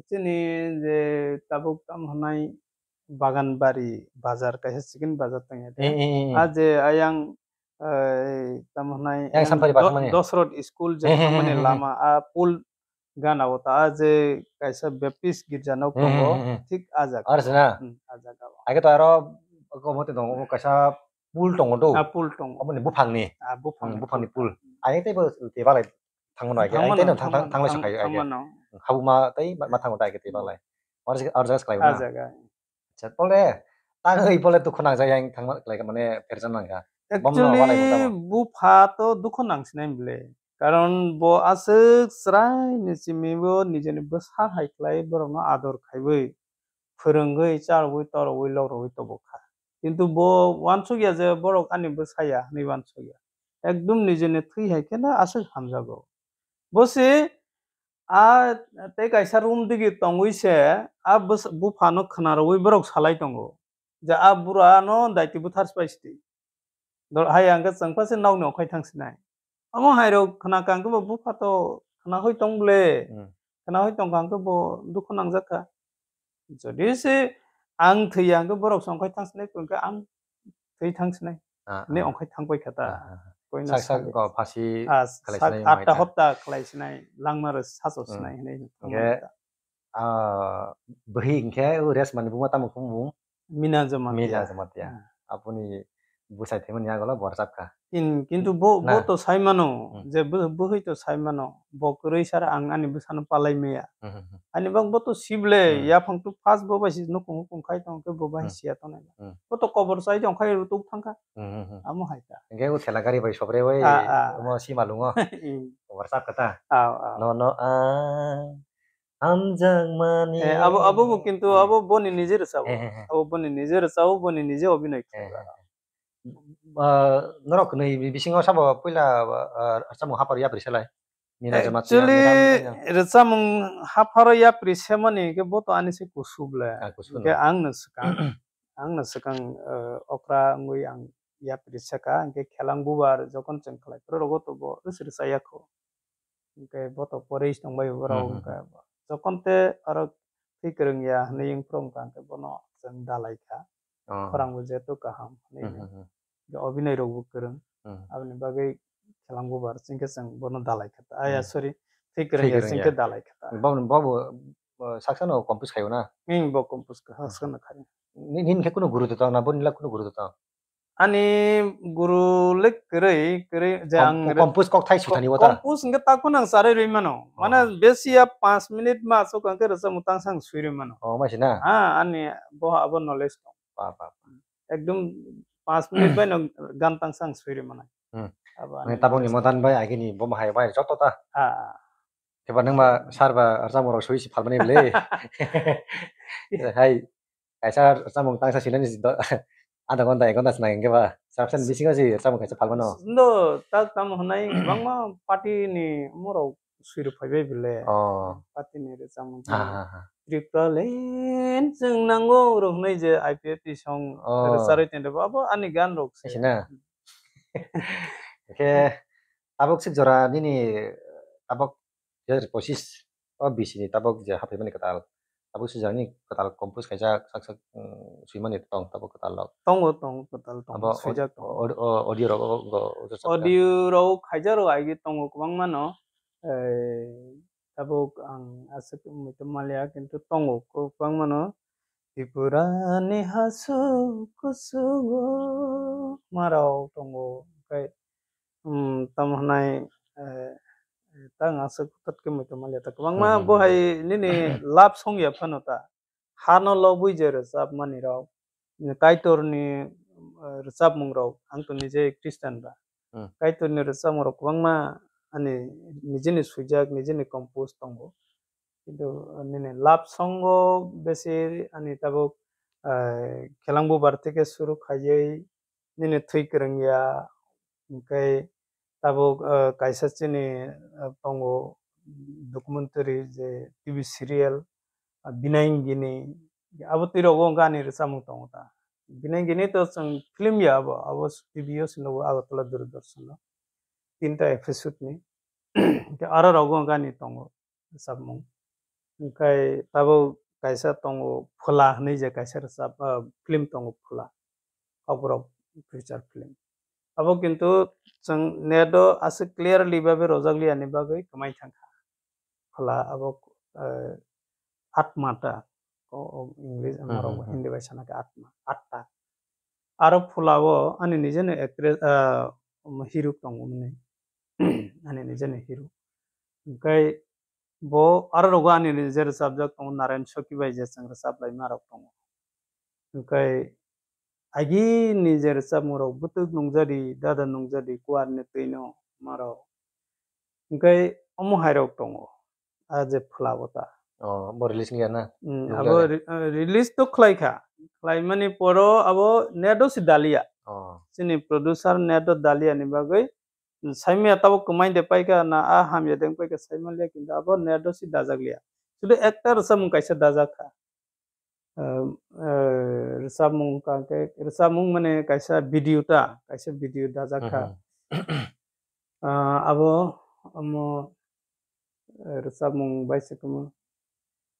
chini je tabuk tam hanai Bagan Bari bazar kaisa chicken bazar tong ya. Eh, eh, eh, eh. A je ayang, eh, tam hanai Yang ayang Sampari Do-, bazar mani. Dosrot school je Eh, eh, thangmani eh, eh, eh. lama a pool gana o ta a je kaisa Baptist girja nok Hmm, tongo, hmm, hmm, hmm. Thik a jaga. Ar sina? Hmm, a jaga o. Age to aro komote tongo, kaisa pool tongo do. A pool tongo. Aboni buphangni. A buphang. Hmm, buphangni pool. Age tei bo te balai thangmano age. Age tei no thang, thang, thang, thanglai thang, sakhayo age. Thangmano. Habuma tei ma, ma thango ta age tei balai. Ar, ar jaga se khlai A na. Jaga. Acha, pole, tangwi pole dukhu nangjak yang thangma khlai mane pherjak nangkha. Bomno walai Actually, mutamo. Bupha to dukhu nangsinai bile. Karon bo aswk chwrai ni simi bo nijeni bwsa hai khlai borokno ador khaiwi, phwrwngwi, charwi, torwi, lokrogwi tobokha. Kintu bo wansukya je borok ani bwsa ya hwnwi wansukya. Ekdum nijeni thwi hai kheno aswk hamjago. Bo se a tei kaisa room digi tongwi se a bwsa-, buphano khwnarowi borok salai tongo je a bura no daiti bwthar pai sidi. Dol hai ang khe chwng pha se nokni okhai thang sinai. Omo hai rok khwna kang khe bo bupha to khwna hoi tong ble. Hmm. Khwna hoi tong kang khe bo dukhu nangjak kha. Jodi se ang thwi ya hwnkhe borok se ongkhai thang sinai, hwnkhe ang thwi thang sinai. Ah, Ni ah. Ongkhai thang pai kha ta. Ah, ah, ah. Koino Sak sak sadi. Ko phasi Ah, khalai sak sinai atta mai ta. Hopta khlai sinai, langma rw sacho Hmm. Sinai hinwi thang Hwnkhe, mai ta. Ah, bwhi hwnkhe o Resmani buma tamo khe bung? Mina Jamatia. Mina Jamatia. Ah. Aboni bwsai thwimani yagulo bo rwchap kha. Kin-, kintu bo, bo Na. To sai mano, Hmm. Je bo, bwhwi to sai mano, bo kwrwi sara ang ani bwsano palai maya. Hmm, hmm, hmm. Ani bak bo to sible, Hmm. Yaphang to first bo bai si nukhung hukhung khai tong khe bo bai Hmm. Siya tongnai. Hmm. Bo to kobor chai tong khai rutuk thang kha. Hmm, hmm, hmm. Amo hai ta. Hwnkhe o thela gari bai sobre bai Ah, ah. Omo si malungo. Hmm. Kobor chap kha ta. Ah, ah. No, no, ah. Hamjakmani. Eh, abo, abo bo kintu Hmm. Abo boni nije rwchao. Eh, eh, eh. Abo boni nije rwchao, boni nije obinoi Eh, khlai. Eh, eh. Ah, norok ni bisingo sabo puila, ah, rwchapmung haphar yapri selai? Mina Jamatia, Actually, Mina Jamatia. Rwchapmung hapharo yapri semani hwnkhe bo to ani se kusu ble. Ah, kusu Hwnkhe no. Ang no swkang, ang no swkang, eh, okra wngwi ang yapri seka, hwnkhe Khelang Bubar jokon chwng khlai phuru rogo to bo rwchap rwchaya kho. Hwnkhe bo to pore tongbai borok Hmm, hmm, hwnkhe hmm. Jokon te aro thwi kwrwng ya hwnwi wng phuru wngkha hwnkhe bono chwng dalai kha. Oh. Khorang bo jeto kaham hwnwi Hmm, no. Hmm, hmm. Hwnkhe obinoi rok bo kwrwng. Hmm. Aboni bagwi Khelang Bubar chwngkhe chwng bono dalai kha ta. Aya, Hmm. Sorry. Thwi kwrwng Thwi ya kwrwng chwngkhe ya. Dalai kha ta. Bo, bo, bo, bo saksa no compose khayo na? Hmm, bo compose kha, Hmm. Saksa no khayo. Ni, nini khe kunu guru to tong na, boni la kunu guru to tong? Ani guru le kwrwi, kwrwi je Kom-, ang re-, compose kok thai ko-, sithani wata? Compose hwnkhe tak phano ang charwi rwi mano. Oh. Mane besi ya panch minute ma aswk hwnkhe rwchapmung tangsa ang swi rwi mano. Oh, mai sina? Ha, ani bo abo knowledge tong. Ba, ba, ba. Ekdum panch minute bai no gan tangsa ang swi rwi mano. Hmm. Abo Mane ani tabukni knowledge modan tong. Bai agini bo mahai bai joto ta. Ha. Khe ba nang ba sar ba rwchapmung rok swi si phalmani bwle. Hai. Kaisa rwchapmung tangsa sinani do-, adha ghonta, ek ghonta se nang hwnkhe ba. Sabsen bisingo se rwchapmung kaisa phalmano. No, tak tamo hwnai kwbangma party ni omorok swi rw phaibai bele. Oh. Party ni rwchapmung Ah, tamo. Ah, ah. Tripura le chwng nango rok hwnai je I P F T song Oh. Rwcharwi tongde bo abo ani gan rok se. Sina. Khe tabuk sik jora nini tabuk dui hazar pochis o bisi ni tabuk je haphaimani kwtal. Tabuk swijak ni kwtal compose kaijak sak sak, mm, swimani tong tabuk kwtal rok. Tongo, tongo, kwtal tongo, Abo swijak tongo. Od-, o-, audio rok o, o, o, Audio rok khaijak rok aigi tongo kwbangma no. Eh, tabuk ang aswk muitu maliya, kintu tongo kwbangma no. Tripura ni hasuk kusugo marok tongo. Okai, um, tamo hwnai, eh, tang aswk tot khe muitu maliya ta. Kwbangma Hmm, hmm, bo hmm. Hai nini love song ya phano ta. Hano lobwi je rwchapmani rok, Kaitorni, eh, rwchapmung rok, ang to nije Christian ba. Hmm. Kaitorni rwchapmung rok kwbangma ani nijeni swijak, nijeni compose tongo. Kintu nini love song o besi ani tabuk, eh, Khelang Bubar theke suru khaiwi nini thwi kwrwng ya, hwnkhe tabuk, eh, kaisa chini, eh, tongo documentary je T V serial, ah, Binaingini, abo twi rogo hwnkhe ani rwchapmung tongo ta. Bini gini to chwng film ya abo, abo T V o se nugo Agartala Doordarshan o. Tinta episode ni. Hwnkhe aro rogo gani tongo rwchapmung. Hwnkhe tabuk kaisa tongo Phola hwnwi je kaisa rwchap, ah, film tongo Phola. Kokborok feature film. Abo kintu chwng net o aswk clearly babe rojak liya ni bagwi kwmai thangkha. Phola abo, eh, Atma ta. O, o English, hmm, norok hmm, hmm, Hindi bai sana khe Atma, Atta. Aro Phola o ani nijeni actress, ah, hero tongo mani. Ani nijeni hero. Hwnkhe bo aro rogo ani nije rwchapjak tongo, Narayan Soki bai je chwng rwchap laima rok tongo. Hwnkhe agi nije rwchapmung rok bwtwk nungjadi, dada nungjadi, kuar ni twi no ma rok. Hwnkhe omo hai rok tongo, a je Phola bo ta. Oh, bo release wngya na? Hmm, nukjak abo ya? Re-, eh, release to khlai kha. Khlai mani poro abo net o si dalia. Oh. Chini producer net o dalia ni bagwi, hmm, saimaya tabuk kwmai de paikha na a hamya de paikha saimaliya, kintu abo net o si dajak liya. Sudu ekta rwchapmung kaisa dajak kha. Eh, eh, rwchapmung ka khe, rwchapmung mane kaisa video ta, kaisa video dajak kha. Mhm. Ah, abo omo, eh, rwchapmung bai se kwma.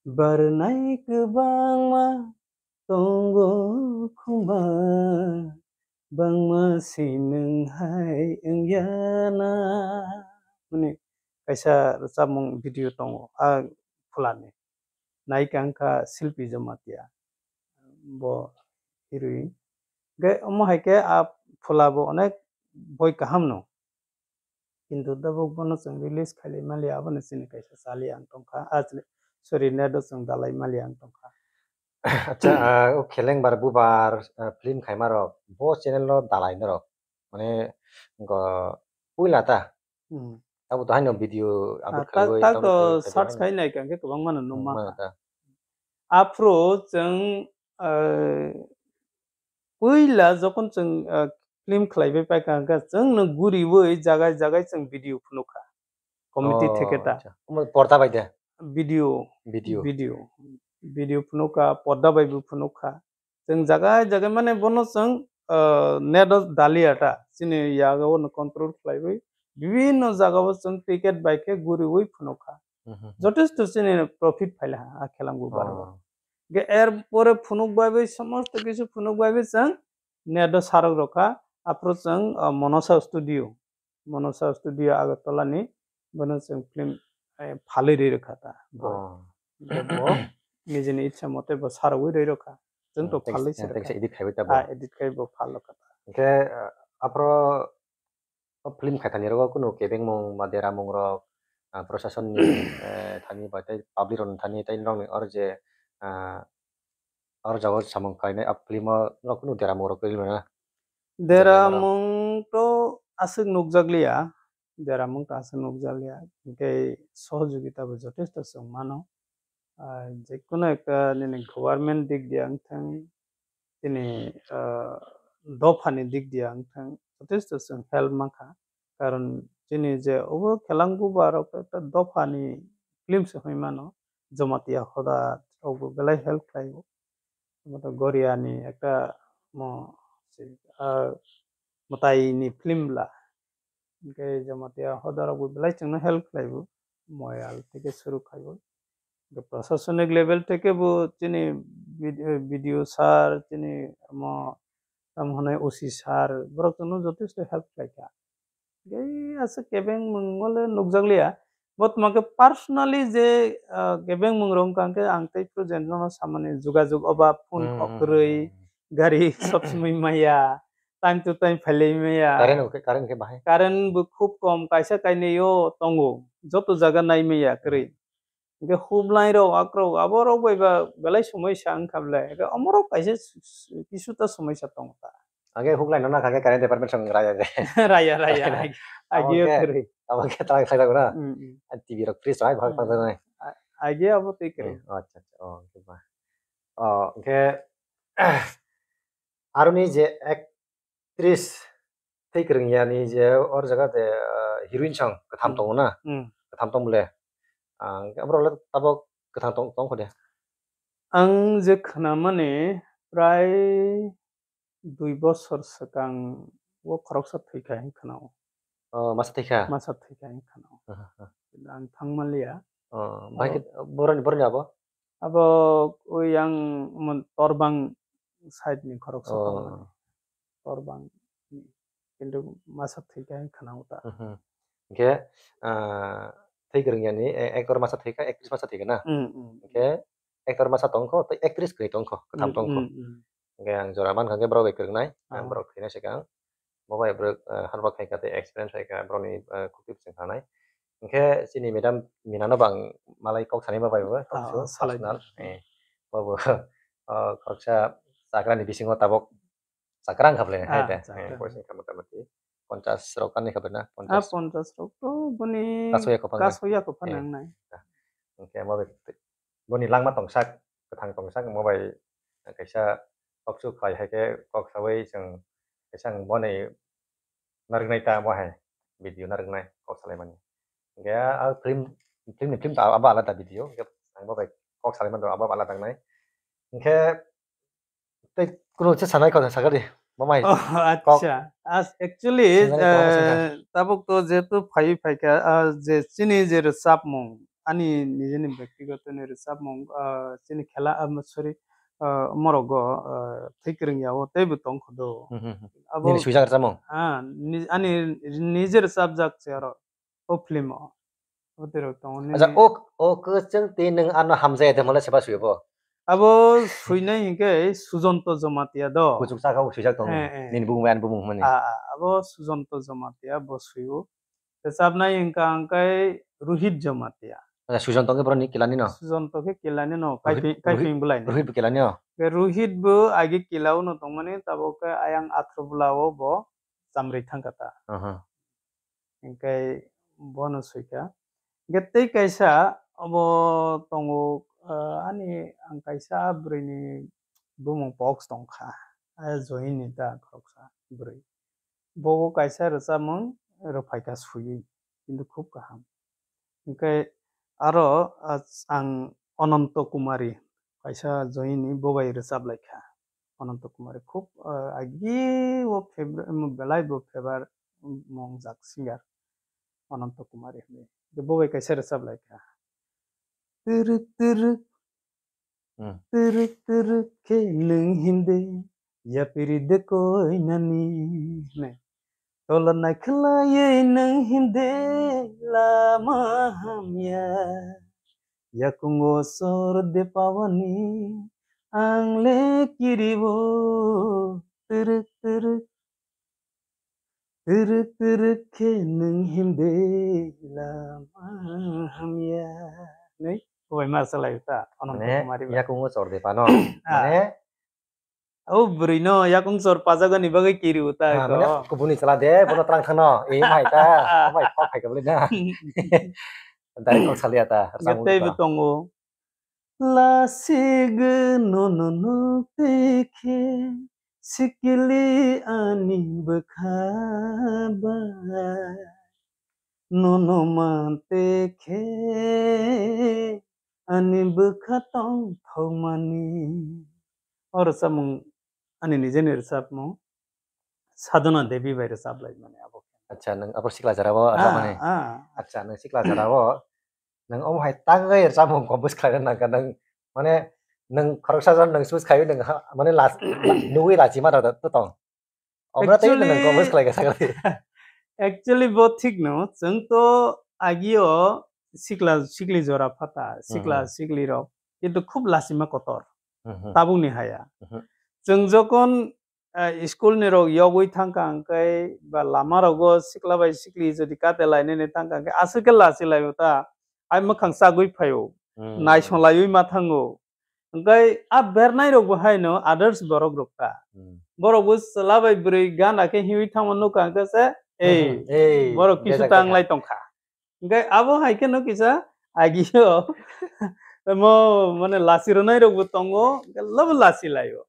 Barnai kwbangma tongo khumba, bangma si nwng hai wngya na. Mane kaisa rwchapmung video tongo, a Pholani. Naikha wngkha Silpi Jamatia, bo heroine. Hwnkhe omo hai khe a Phola bo onek boi kaham no. Kintu tabuk bono chwng release khailai maliya, abono chini kaisa chali ang tongkha. Ah, chini, sorry, net o chwng dalai maliya ang tongkha. Acha, ah, o Khelengbar Bubar, ah, film khaima rok, bo channel o dalai norok. Mane, go, puila ta. Hmm. Abo to haino video upload, ah, tak, khaiwi, tak abo to to search khai nai kha, hwnkhe kwbangma no, hmm, nukma mano kha ta. Aphuru chwng, ah, puila jokhon chwng, ah, film khlaibai paikha, hwnkhe chwngno guriwi jagai jagai chwng video phunukha. Committee, oh, theke ta. Acha. Omo porda bai de? Video. Video. Video. Video phunukha, porda bai bo phunukha. Chwng jaga jaga mane bono chwng, ah, net o dalia ta, chini yago no control khlaiwi bibinno jaga o chwng ticket bai khe guriwi phunukha. Mhm. Jotesto chini profit phaila ha, a Khelengbar o. Oh. Ge er pore phunuk bai bai, somosto kisu phunuk bai bai chwng net o sarok rokha, aphuru chwng, ah, Monosa Studio. Monosa Studio Agartala ni, bono chwng film, eh, phalwi rwi rwkha ta bo. Oh. Bo, bo nijini ichha mote bo sarwi rwi rwkha. Chwng to, hmm, phalwi se, eh, rwkha. Edit khaiwi ta bo. Ah, edit khai bo phal rwkha ta. Hwnkhe, ah, aphuru o film khaithani rogo kunu kebengmung ba deramung rok, ah, proshasonni, eh, thani ba tei public rokni thani tei norokni oro je, ah, oro jaga samung khlainai a film o norok kunu deramung rok kwrwi mano na? Deramung to aswk nukjakliya, deramung to aswk nukjakliya, hwnkhe sohojogita bo jotesto chwng mano. Ah, jekunu ekta nini government dik diya wngthang, chini, ah, dophani dik diya wngthang, jotesto chwng help mankha. Karon chini je obo Khelengbar rok ekta dophani film se hwnwi mano, Jamatia Hoda rokbo belai help khlaio. Omo to Goria ni ekta mo, ah, mwtai ni film bla. Hwnkhe Jamatia Hoda rokbo belai chwngno help khlaibo, moyal theke suru khaibo. Hwnkhe proshasonic level theke bo chini B D O, eh, B D O sir, chini omo tamo hwnwi O C sir, borok chwngno jotesto help khlaikha. Hwnkhe aswk kebengmung le nukjakliya. Bo tongma khe personally je, ah, kebengmung rok wngkha, hwnkhe ang tei phuru je nono samani jogajog oba phone, hmm, kok kwrwi, hmm, gari sob somoi maya, time to time phailai maya. Current hwnkhe, current hwnkhe bahai. Current bo khub kom, kaisa kainwi o tongo, joto jaga nai maya kwrwi. Hwnkhe hublai rok, akrok, abo rok bai ba belai somoi sa wngkha ble. Hwnkhe omo rok kaisa s-, s-, kisu ta somoi sa tongo ta. Hwnkhe hublai no nakha khe current department song raya de. Raya, raya. Agi, abo agi o khe, kwrwi. Abo khe ta khlai jago na. Mm, mm. T V rok fridge rok hai bhal, mm, ta nai. A-, agi abo tei kwrwi. Hmm, acha, acha. Oh, hwnkhe ba. Oh, hwnkhe aroni je ek tris tei kwrwng yani je or jaga de, ah, heroine song kwtham, hmm, tongo na? Hmm. Kwtham tong bole. Ah, hwnkhe aborok le tabok kwthang tong, tong kho de? Ang je khwnamani prai dui bosor swkang o khoroksa thwikha hinwi khwnao. Oh, masa thwikha? Masa thwikha hinwi khwnao. Aha, aha. Ang thangmanliya. Oh, bai khe boroni, boroni abo? Abo oi yang mon Torbang side ni khoroksa tongmani. Oh. Torbang ni. Kintu masa thwikha hinwi khwnao ta. Mhm. Hingkhe, ah, thwi kwrwng yani, e-, actor masa thwikha, actress masa thwikha na? Mm, mm. Hingkhe actor masa tongkho, tei actress kwrwi tongkho, kwtham Mm, tongkho. Mm, mm. Hingkhe ang jora mankha hingkhe borok bai kwrwngnai, ang Ah. borok thwina swkang. Bo bai borok, ah, harbak khaikha tei experience khaikha borokni, ah, khukti bwswng khanai. Hingkhe chini madam Mina no bang malai kok sanai ma bai bo, Ah, so salai personal. Eh, bo bo, ah, khoroksa chakrani bisingo tabok chakrang kha bwlai hai Ah, de. Eh, chakrang. Poisa kha mota moti ponchas rok ani kha bwlai na, Ah, ponchas. Ponchas rok to boni kasoya kho phanang. Kasoya kho phanang Eh. Nai. Hingkhe mo bai boni langma tongsak, kwthang tongsak, mo bai kaisa kok su khlai hai khe kok sawi chwng kaisa ang boni narwknai ta mo hai video narwknai kok salaimani. Hingkhe a film, film ni film ta abo alada video, hingkhe ang bo bai kok salaimani abo alada wngnai. Hingkhe tei kunu se sanai kok sakadi, bo mai Oh, kok acha. As, actually, sinai kok sanai. Eh, tabuk to jehetu phai phaikha, ah, je chini je rwchapmung, ani nijeni byaktigoto ni rwchapmung, ah, chini khela, ah, sorry, ah, morogo, ah, thwi kwrwng ya o teibo tong kho do. Hmm, hmm, hmm. Abo Nini swijak rwchapmung? Ah, ni-, ani nije rwchapjak se aro. O film o. O twi rok tongo nini. Acha, o, o kwchwng twi nwng ano hamjaya de mole seba suyo bo? Abo suinai hinkhe Sujonto Jomatia do. Kuchuk saka o swijak tongo. Eh, eh. Nini bumung ani bumung hwnmani. Ah, ah, abo Sujonto Jomatia bo suyo. Rwchapnai hinkha hinkhe Rohit Jomatia. Acha, Sujonto khe boroni kilani no? Sujonto khe kilani no, Rohit, kaiping, Rohit, kaiping bwlai no. Rohit bo kilani no? Khe Rohit bo agi kila o no tongmani, tabuk khe ayang athro bwla o bo chamrwi thangkha ta. Aha. Hingkhe bono suikha. Hingkhe tei kaisa obo tongo, ah, ani ang kaisa bwrwini bumung pox tongkha. Ah, Joyini ta khoroksa bwrwi. Bo kaisa rwchapmung rwphaikha suiwi, kintu khub kaham. Hingkhe aro, ah, ang Ononto Kumari, kaisa Joyini bo bai rwchap laikha. Ononto Kumari khub, ah, agi o fevor-, belai bo fevor mongjak singer Ononto Kumari hinwi. Bo bai kaisa rwchap laikha. Twrwk twrwk Hmm. Twrwk twrwk khe nwng himde, yapiri de koi nani. Hwnwi. Tola naikhlaiwi nwng himde, lama hamya. Yakungo sor de pawani, ang le kiribo. Twrwk twrwk. Twrwk twrwk khe nwng himde lama hamya. Nei, obai ma salai ta, Ononto Kumari ba. Mane, yakungo sor de pano. Ah. Mane, o bwrwi no yakung sor pajagani bagwi kiri uta ko. Ah, mane, kubuni sala de, bono twlang thangno. E, mai ta, mai kok khai kabli na. Dai kok salia ta, samung ta. Tei bo tongo. Lasik nono nuk tei khe sikili ani bwkha bai. Nono man tei khe ani bwkha tong thokmani. O rwchapmung ani nijeni rwchapmung Sadhana Devi bai rwchap lai mani abo. Acha, nwng abo sikla jora bo rwchap mani? Ah, ah. Acha, nwng sikla jora bo Nwng omo hai tangwi rwchapmung compose khlaina nangkha nwng, mane, nwng khoroksa jon nwng choose khaiwi nwng ha, mane, las-, la-, nugwi lachima rok to tong. Obra tei nwng compose khlaikha sakali. Actually, bo thik no, chwng to agio sikla, sikli jora phata, sikla, Hmm. sikli rok, kintu khub lachima kotor. Hmm, hmm. Tabukni haya. Hmm. Chwng jokon ah, school ni rok yogwi thangkha hwnkhe ba lama rogo sikla bai sikli jodi kate lainani thangkha hwnkhe aswk khe lachi laio ta, ai mwkhang chagwi phaio, Hmm. naisong laiwi ma thango. Hwnkhe a bernai rok bo haino others borok rok ta. Hmm. Borok bo chwla bai bwrwi gana khe hiwi thangma nukha hwnkhe se, ei, Ei, borok kisu bejak tang bejak. Lai tongkha. Hwnkhe abo hai kheno kisa agio mo mane lachi rwnai rok bo tongo, hwnkhe labo lachi laio.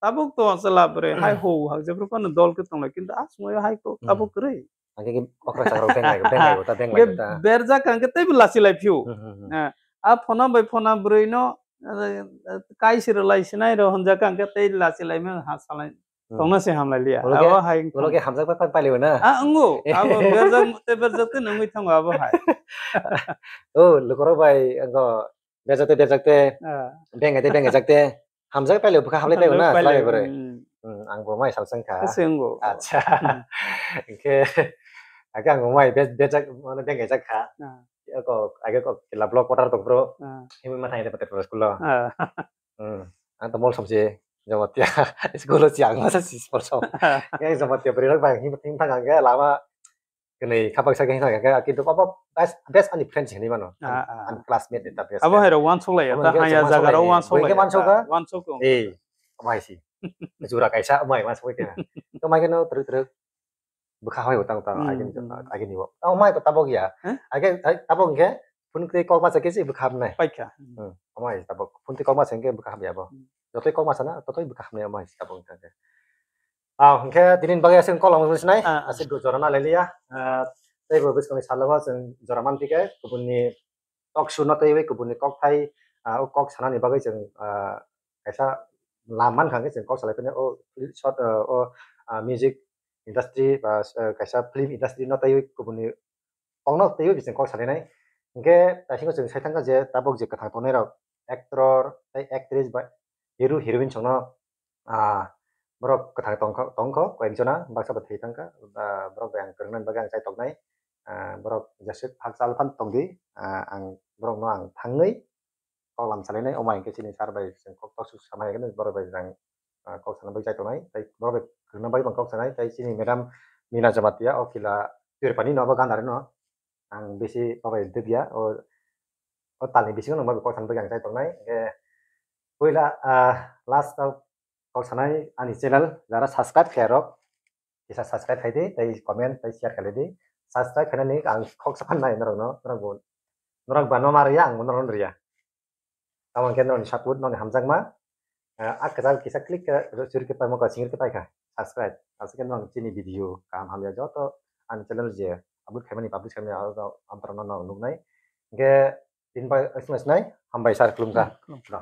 Tabuk to chwla bwrwi hai Hmm. ho hak jephru phano dol khe tonglai, kintu a sumaio hai to Hmm. tabuk kwrwi. Hwnkhe ki okra chakrok beng lai, beng lai ta, beng lai ta. Hwnkhe berjak hwnkhe teibo lachi lai phio. Hmm, hmm, hmm. Eh, a phona bai phona bwrwi no, eh, eh, kaisi rwlai sinai rw hwnjak hwnkhe tei lachi lai mano ha salai. Hmm. Tongna se hamlai liya. Ulo ke, abo hai ulo ke hamjak pai pai liya na. Ah, ungu. Abo berjak te berjak te nungwi thango abo hai. Oh, lukorok bai, angko berjak te berjak te, ah, bengai te bengai jak te, hamjak pai liya bwkha hamlai pai na, hamjak pai liya, salai bwrwi. Hmm. Hmm, ang bo mai sal sangkha. Ese ungu. Acha. Hmm. Angke, age ang bo mai be-, berjak, mane bengai jak kha. Ah. Kok, age kok kila block quarter tong bro. Ah. Himwi ma thangya te school o. Ah. Hmm. Ang to mol somse Jamatia. School o chiang masa si sport som. Yang Jamatia beri rok bang him him thang angke lama kene kapak sa kene thang angke kintu apa best best ani friends ini mano. Ah, ah. Ani classmate ni ta best. Abo friend. Hai ro wan sok lai ya. Abo ta hingke haya jaga ro wan sok lai. Hingke wan sok ka? Wan sok ko. Eh, mai si. Jura kaisa mai wan sok ke. To mai ke no teruk teruk. Bwkha hoi utang utang, hmm, agini, hmm, agini bo. Oh, mai to tabok ya. Hah? Age, ai, tabok hingke, phone tei kok masa kesi bwkha hamnai. Paikha. Hmm, oh, mai tabok. Phone tei kok masa hingke bwkha hamya bo. Hmm. Jotoi kok masa na, totoi bwkha hamnai, oh, mai tabok hingke. Ah, hingke tinin bagwi aswk kok lamwi sinai, ah, ah, aswk jora na leliya. Ah, tei bo bwskangni salogo chwng jora man tike, kubunni talk show no twiwi kubunni kokthai, ah, o kok sanani bagwi chwng, ah, kaisa lam mankha hwnkhe chwng kok salai phano o short, ah, o, ah, music industry ba, ah, kaisa film industry no twiwi kubunni kokno twiwi chwng kok salainai. Hwnkhe taisingo chwng sai thangkha je tabuk je kwthang tongnairok actor tei actress ba hero heroine chwngno ah, borok kwthang tongkha, tongkho, koyek jona, baksa bo thwi thangkha, ah, borok bai ang kwrwngna bagwi ang chai toknai, ah, borok jeswk hakchal phan tongdi, ah, ang borokno ang thangwi kok lam salainai, omo hai khe chini sir bai chwng kok tok swk sama hai khe borok bai jang, ah, kok sana bagwi chai tongnai, tei borok bai kwrwngna bagwi bo kok sanai, tei chini madam Mina Jamatia, o kila Twirpani no, abo Gandhari no, ang bisi bo bai dwk ya, o, o talni bisingo nang bai kok sana bagwi ang chai tongnai, hwnkhe puila, ah, last o kok sanai ani channel jara subscribe khaiyarok kisa subscribe khaidi tei comment tei share khaidi. Subscribe khainani ang kok sapan nai norokno, norok bo, norok ba no ma riya, ang bo norokno riya. Tamo hwnkhe norokni support, norokni hamjakma, ah, a kwchal kisa click khe, suri khe paimo kha, singir khe paikha subscribe. Aswk khe norokni chini video kaham hamya joto ani channel je upload khaimani, publish khaimani, abo amtwrwngno norok nuknai. Hwnkhe tini bai aswk nai, hambai sir, khulumkha. Hmm, khulumkha.